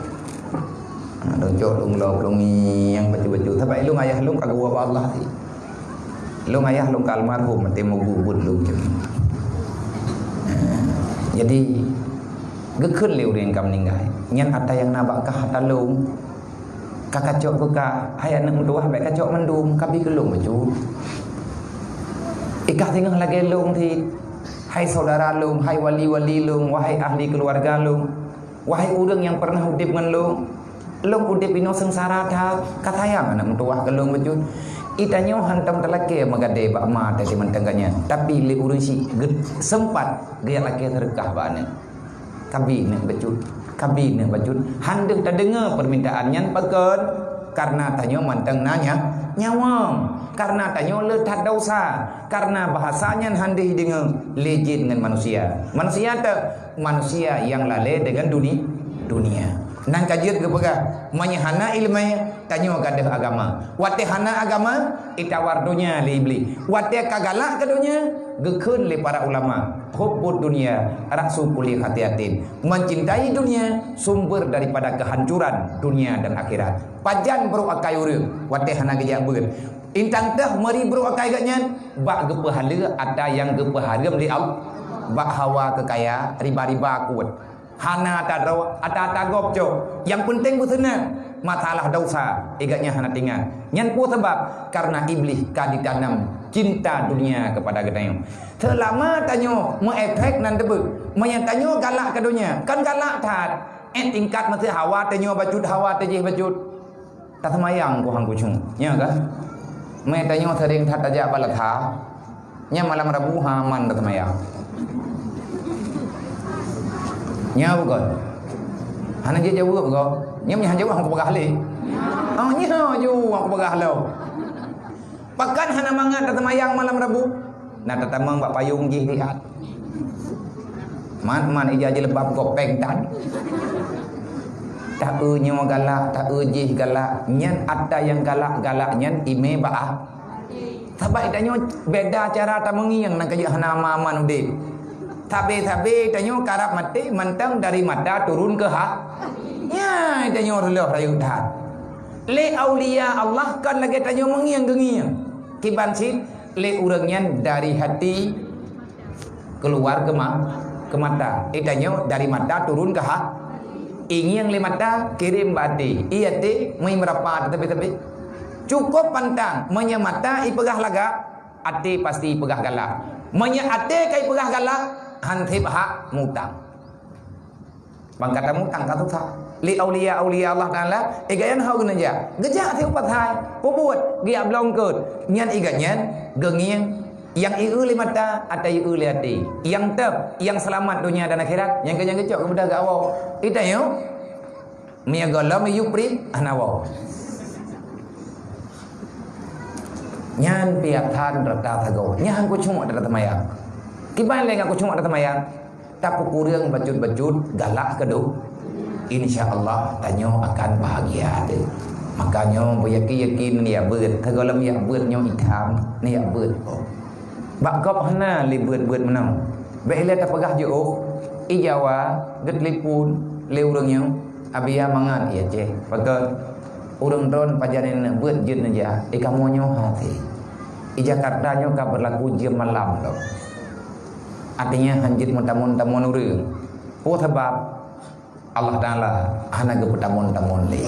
Ha, lôn cok lôn lop lôn ngieng bacut-bacut. Sabab ilôn ayah lôn ka geuwoe bak Allah. Lôn ayah lôn ka almarhum, maté meugubuet lôn cit. Ha, jadi geukheun lé ureueng ka meuninggai. Nyan ata nyang na bak kah ata lôn. Ka kacok keu kah, hai aneuk meutuwah bèk kacok mandum, kabi keu lôn bacut. Ikah singoh lagèe lôn cit. Hai saudara lôn, hai wali-wali lôn, wahai ahli keuluwarga lôn. Wahai ureueng nyang peureunah udép ngon lôn, lôn udép inoe seungsara that, ka sayang aneuk meutuwah keu lôn bacut. Itanyoe hantom talakèe meugadée bak ma teuh mantong gobnyan, tapi lé ureueng syiek geu-, seumpat geujak lakèe seudeukah bak aneuk. Kabi neuk bacut, kabi neuk bacut. Han deuh tadeungoe peumintaan nyan pakon? Kareuna tanyoe mantong na nya-, nyawöng. Kareuna tanyoe le that desya. Kareuna bahasa nyan han deuh jideungoe lé jén ngon manusia. Manusia teuh manusia nyang lalée deungon duni-, dunia. Nyan ka jeuet geupeugah, meunyoe hana iéleumé, tanyoe gadôh agama. Watée hana agama, itawar donya lé Iblih. Watée ka galak keu donya, geukheun lé para ulama, "Hubbud dunya ra'su kulli khati'atin." Mencintai dunia sumber daripada kehancuran dunia dan akhirat. Pajan brok akai ureuëng watée hana geujak beuet. Intang teuh meuri brok akai geuhnyan bak geupeuhaleue ata nyang geupeuhareuem lé Allah, bak hawa keu kaya, riba-riba kuet. Hana ata droe, ata-ata gob cok. Nyang peunteng beuseunang, masalah desya, geuhnyan hana teuingat. Nyan peue sabab? Karena Iblih ka ditanam cinta dunia kepada geutanyoe. Seulama tanyoe meuefek nan teubeut, meunyoe tanyoe galak keu donya, kan galak that. Eh, tingkat masih hawa tanyoe bacut, hawa tajih bacut. Taseumayang ku hang kucung. Nya ka? Mé tanyoe sering that tajak bak lata. Nya malam Rabu ha aman taseumayang. Nya bukan? Hana jaweueb ko. Nya meuhan jaweueb hang kupeugah lé. Oh, nya ju hang kupeugah lom. Pakon hana mangat taseumayang malam Rabu? Na tatamong bak payong jih lihat. Man-man ija jilbab gopeng tan. Taeu nyoe galak, taeu jih galak. Nyan ata nyang galak-galak nyan imé bak ah. Sabab tanyoe beda cara tameungieng, na kajak hana aman-aman udeb. Sabe-sabe tanyoe karab maté mantong dari mata turun keu ha. Nya tanyoe reuloh rayeuk that. Lé aulia Allah kon lagée tanyoe meungieng geungieng. Kiban cit lé ureuëng nyan dari hati keuluar keu ma-, keu mata. Eh, tanyoe dari mata turun keu ha-, ingieng lé mata kirém bak até. Ié até meuimeurapa teuteubé-teubé. Cukôp pantang, meunyoe mata ipeugah lagak, até pasti ipeugah galak. Meunyoe até ka ipeugah galak, han sép hak mutang. Bang ka tamutang ka susah. Lé aulia-aulia Allah Taala, eh, gaya na hok geuneujak. Geujak siupat hai, peubuet, geujak bloe eungkôt. Nyan igat nyan, geungieng, nyang ieu lé mata, ata ieu lé até. Nyang teup, nyang seulamat donya dan akhirat, nyang keu nyang geucok keu beudôh geuwoe. Ita nyoe, meunyoe gohlom yue prit, hana woe. Nyan piatan rata sagoe. Nyan kucuk rata teumayang. Kiban lé ngon kucuk rata teumayang. Tapeukureueng bacut-bacut galak keu dôh. Insya Allah tanyoe akan bahagia teuh. Makanya beuyakin-yakin neuyak beuet, sigohlom yak beuet nyoe itam, neuyak beuet. Bak gob hana lé beuet-beuet meunoe. Bék ilée tapeugah jiôh, i Jawa geutelepon lé ureuëng nyoe, "Abi ya mangat ya ceh." Pakon? Ureuëng droen pajan neubeuet jeuet neujak, i kamoe nyoe hase. I Jakarta nyoe ka beurlaku jeuem malam lom. Artinya hanjeuet meutamon-tamon ureuëng. Peue sabab? Allah Taala hana geupeutamon-tamon lé.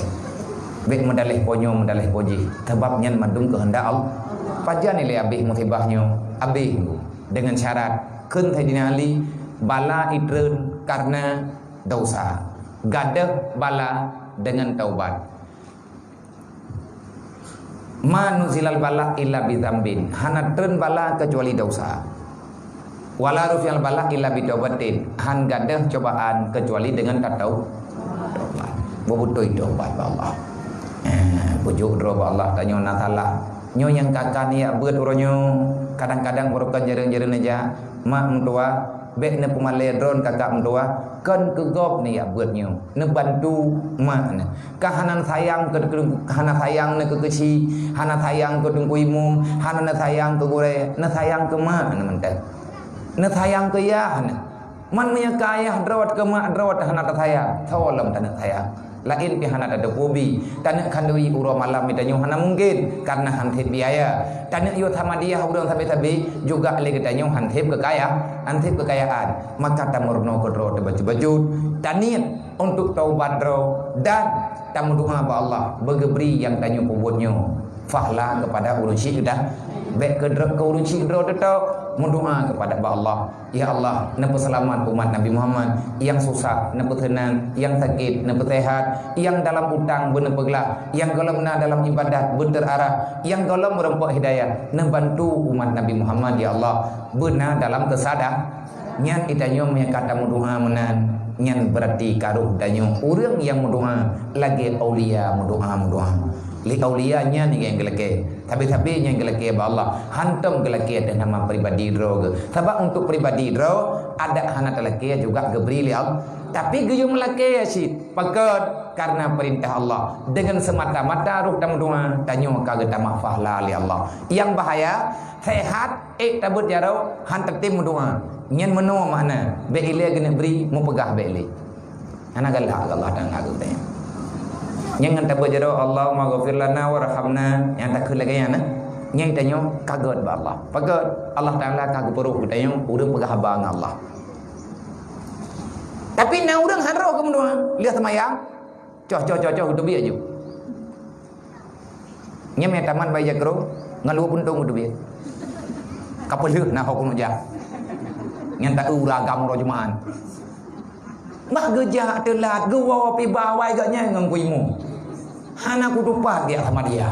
Bék meudaleh po nyoe, meudaleh po jih. Sabab nyan mandum keuheundak Allah. Pajan ilée abéh musibah nyoe? Abéh deungon syarat kheun Saidina Ali, bala itreun kareuna dosa, gadôh bala deungon taubat. "Ma nuzilal bala illa bidzambin." Hana treun bala keucuali dosa. "Wala rufi'al bala illa bitaubatin." Han gadôh cobaan keucuali deungon tatau-, taubat. Beubutôi taubat bak Allah. Eh, beujok droe bak Allah, tanyoe na salah. Nyoe nyang ka-ka neuyak beuet uroe nyoe. Kadang-kadang barokon jareueng-jareueng neujak, mak meutuwah, bék neupeumalée droen kakak meutuwah, kon keu gob neuyak beuet nyoe. Neubantu mak neuh. Ka hana sayang keu, keu, hana sayang na keu keuchik, hana sayang keu teungku imum, hana na sayang keu gurée, na sayang keu mak na mantong. Na sayang keu yah na. Man meunyoe ka yah droe keu mak droe hana tasayang, soe lom taneuk sayang. Laén pih hana tateupeue bi, taneuk khanduri uroe malam mita nyoe hana mungken, kareuna han sép biaya. Taneuk yue samadiyah ureuëng sabe-sabe juga lé geutanyoe han sép keukaya, han sép keukayaan. Maka tameurunoe keudroe teubacut-bacut, taniet untuk taubat droe dan tameudoa bak Allah beugeubri nyang tanyoe peubuet nyoe pahala keupada ureuëng syik dah. Bék keudroe keu ureuëng syik droe teutok, meudoa keupada bak Allah, "Ya Allah, neupeuseulamat umat Nabi Muhammad, nyang susah neupeuseunang, nyang sakét neupeusehat, nyang dalam utang beuneupeuglah, nyang gohlom na dalam ibadat beuteurarah, nyang gohlom meurumpok hidayah, neubantu umat Nabi Muhammad, ya Allah, beuna dalam keusada." Nyan geutanyoe meunyoe ka tameudoa meunan, nyan beurati ka roh tanyoe ureuëng nyang meudoa lagée aulia meudoa-meudoa. Lé aulia nyan nyang geulakée, sabe-sabe nyang geulakée bak Allah, hántom geulakée ateueh nama pribadi droe geuh. Sabab untuk pribadi droe, adak hana talakée juga geubri lé Allah. Tapi geuyue meulakée cit, pakon? Kareuna peurintah Allah. Deungon seumata-mata roh tameudoa, tanyoe ka geutamah pahala lé Allah. Nyang bahaya, sehat, ék tabeuet jaroe, han tatem meudoa. Nyan meunoe makna, bék ilée geuneuk bri, meupeugah bék ilée. Hana galak Allah Taala keu geutanyoe. Nyang ngon tabeuet jaroe, "Allahumma ghafir lana warhamna," nyang takheun lagée nyan, eh. Nyan geutanyoe ka gét bak Allah. Pakon? Allah Taala ka geupeurôh geutanyoe ureuëng peugah haba ngon Allah. Tapi na ureuëng han roh keu meudoa, lheueh seumayang, coh, coh, coh, coh, geuteubiet aju. Nyan mé tamat bayi jakro, ngon luwah puntông geuteubiet. Ka peulheueh na ho keuneuk jak. Nyan taeu ureuëng agam uroe Jumaat. Bah geujak teulat, geuwoe pih ba awai geuh nyan ngon kuimu. Hana kutupat geujak sama dia.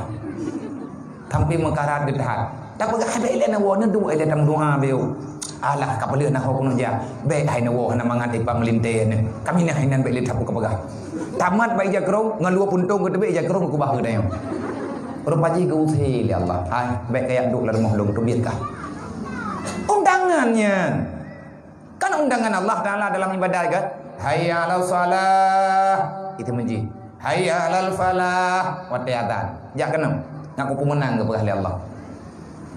Sampai meukarat geuthat. Tapeugah, "Hai, bèk ilèe na woe, neuduek ilèe tameudoa beu." "Alah, ka peuleueh na ho keunoe jak." "Bèk hai na woe, hana mangat ipat meulintèe nyoe. Kaminah inan bèk ilèe that peue kapeugah." Tamat bak ija krông, ngon luwa puntông geuteubiet ija krông keubah geutanyoe. Rupa jih geuusé lé Allah. "Hai, bèk kajak duek lam rumoh lôn, teubiet kah." Undangan nyan. Kan undangan Allah Taala dalam ibadat kan? "Hayya 'alas shalah." Itu menji. "Hayya 'alal falah." Watèe azan. Jak keunoe. Ngaku pemenang geupeugah lé Allah.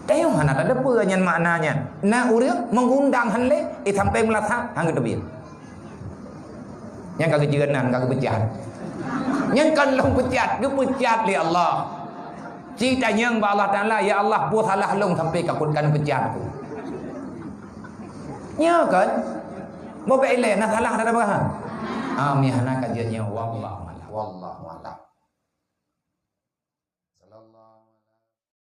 Teuh hana tadeungö nyan makna nyan. Na ureueng mengundang han lé, eh, sampai meulasah, han geuteubiet. Nyan ka geujeuen nan, ka geupeucat. Nyan kan lôn peucat, geupeucat lé Allah. Ci tanyong bak Allah Taala, "Ya Allah, peue salah lôn sampai ka kut kan peucat ku?" Nya kan? Bobek ilèe na salah dak tabah. Ah, mi hana ka jeuet nyoe, wallahu a'lam. Wallahu a'lam.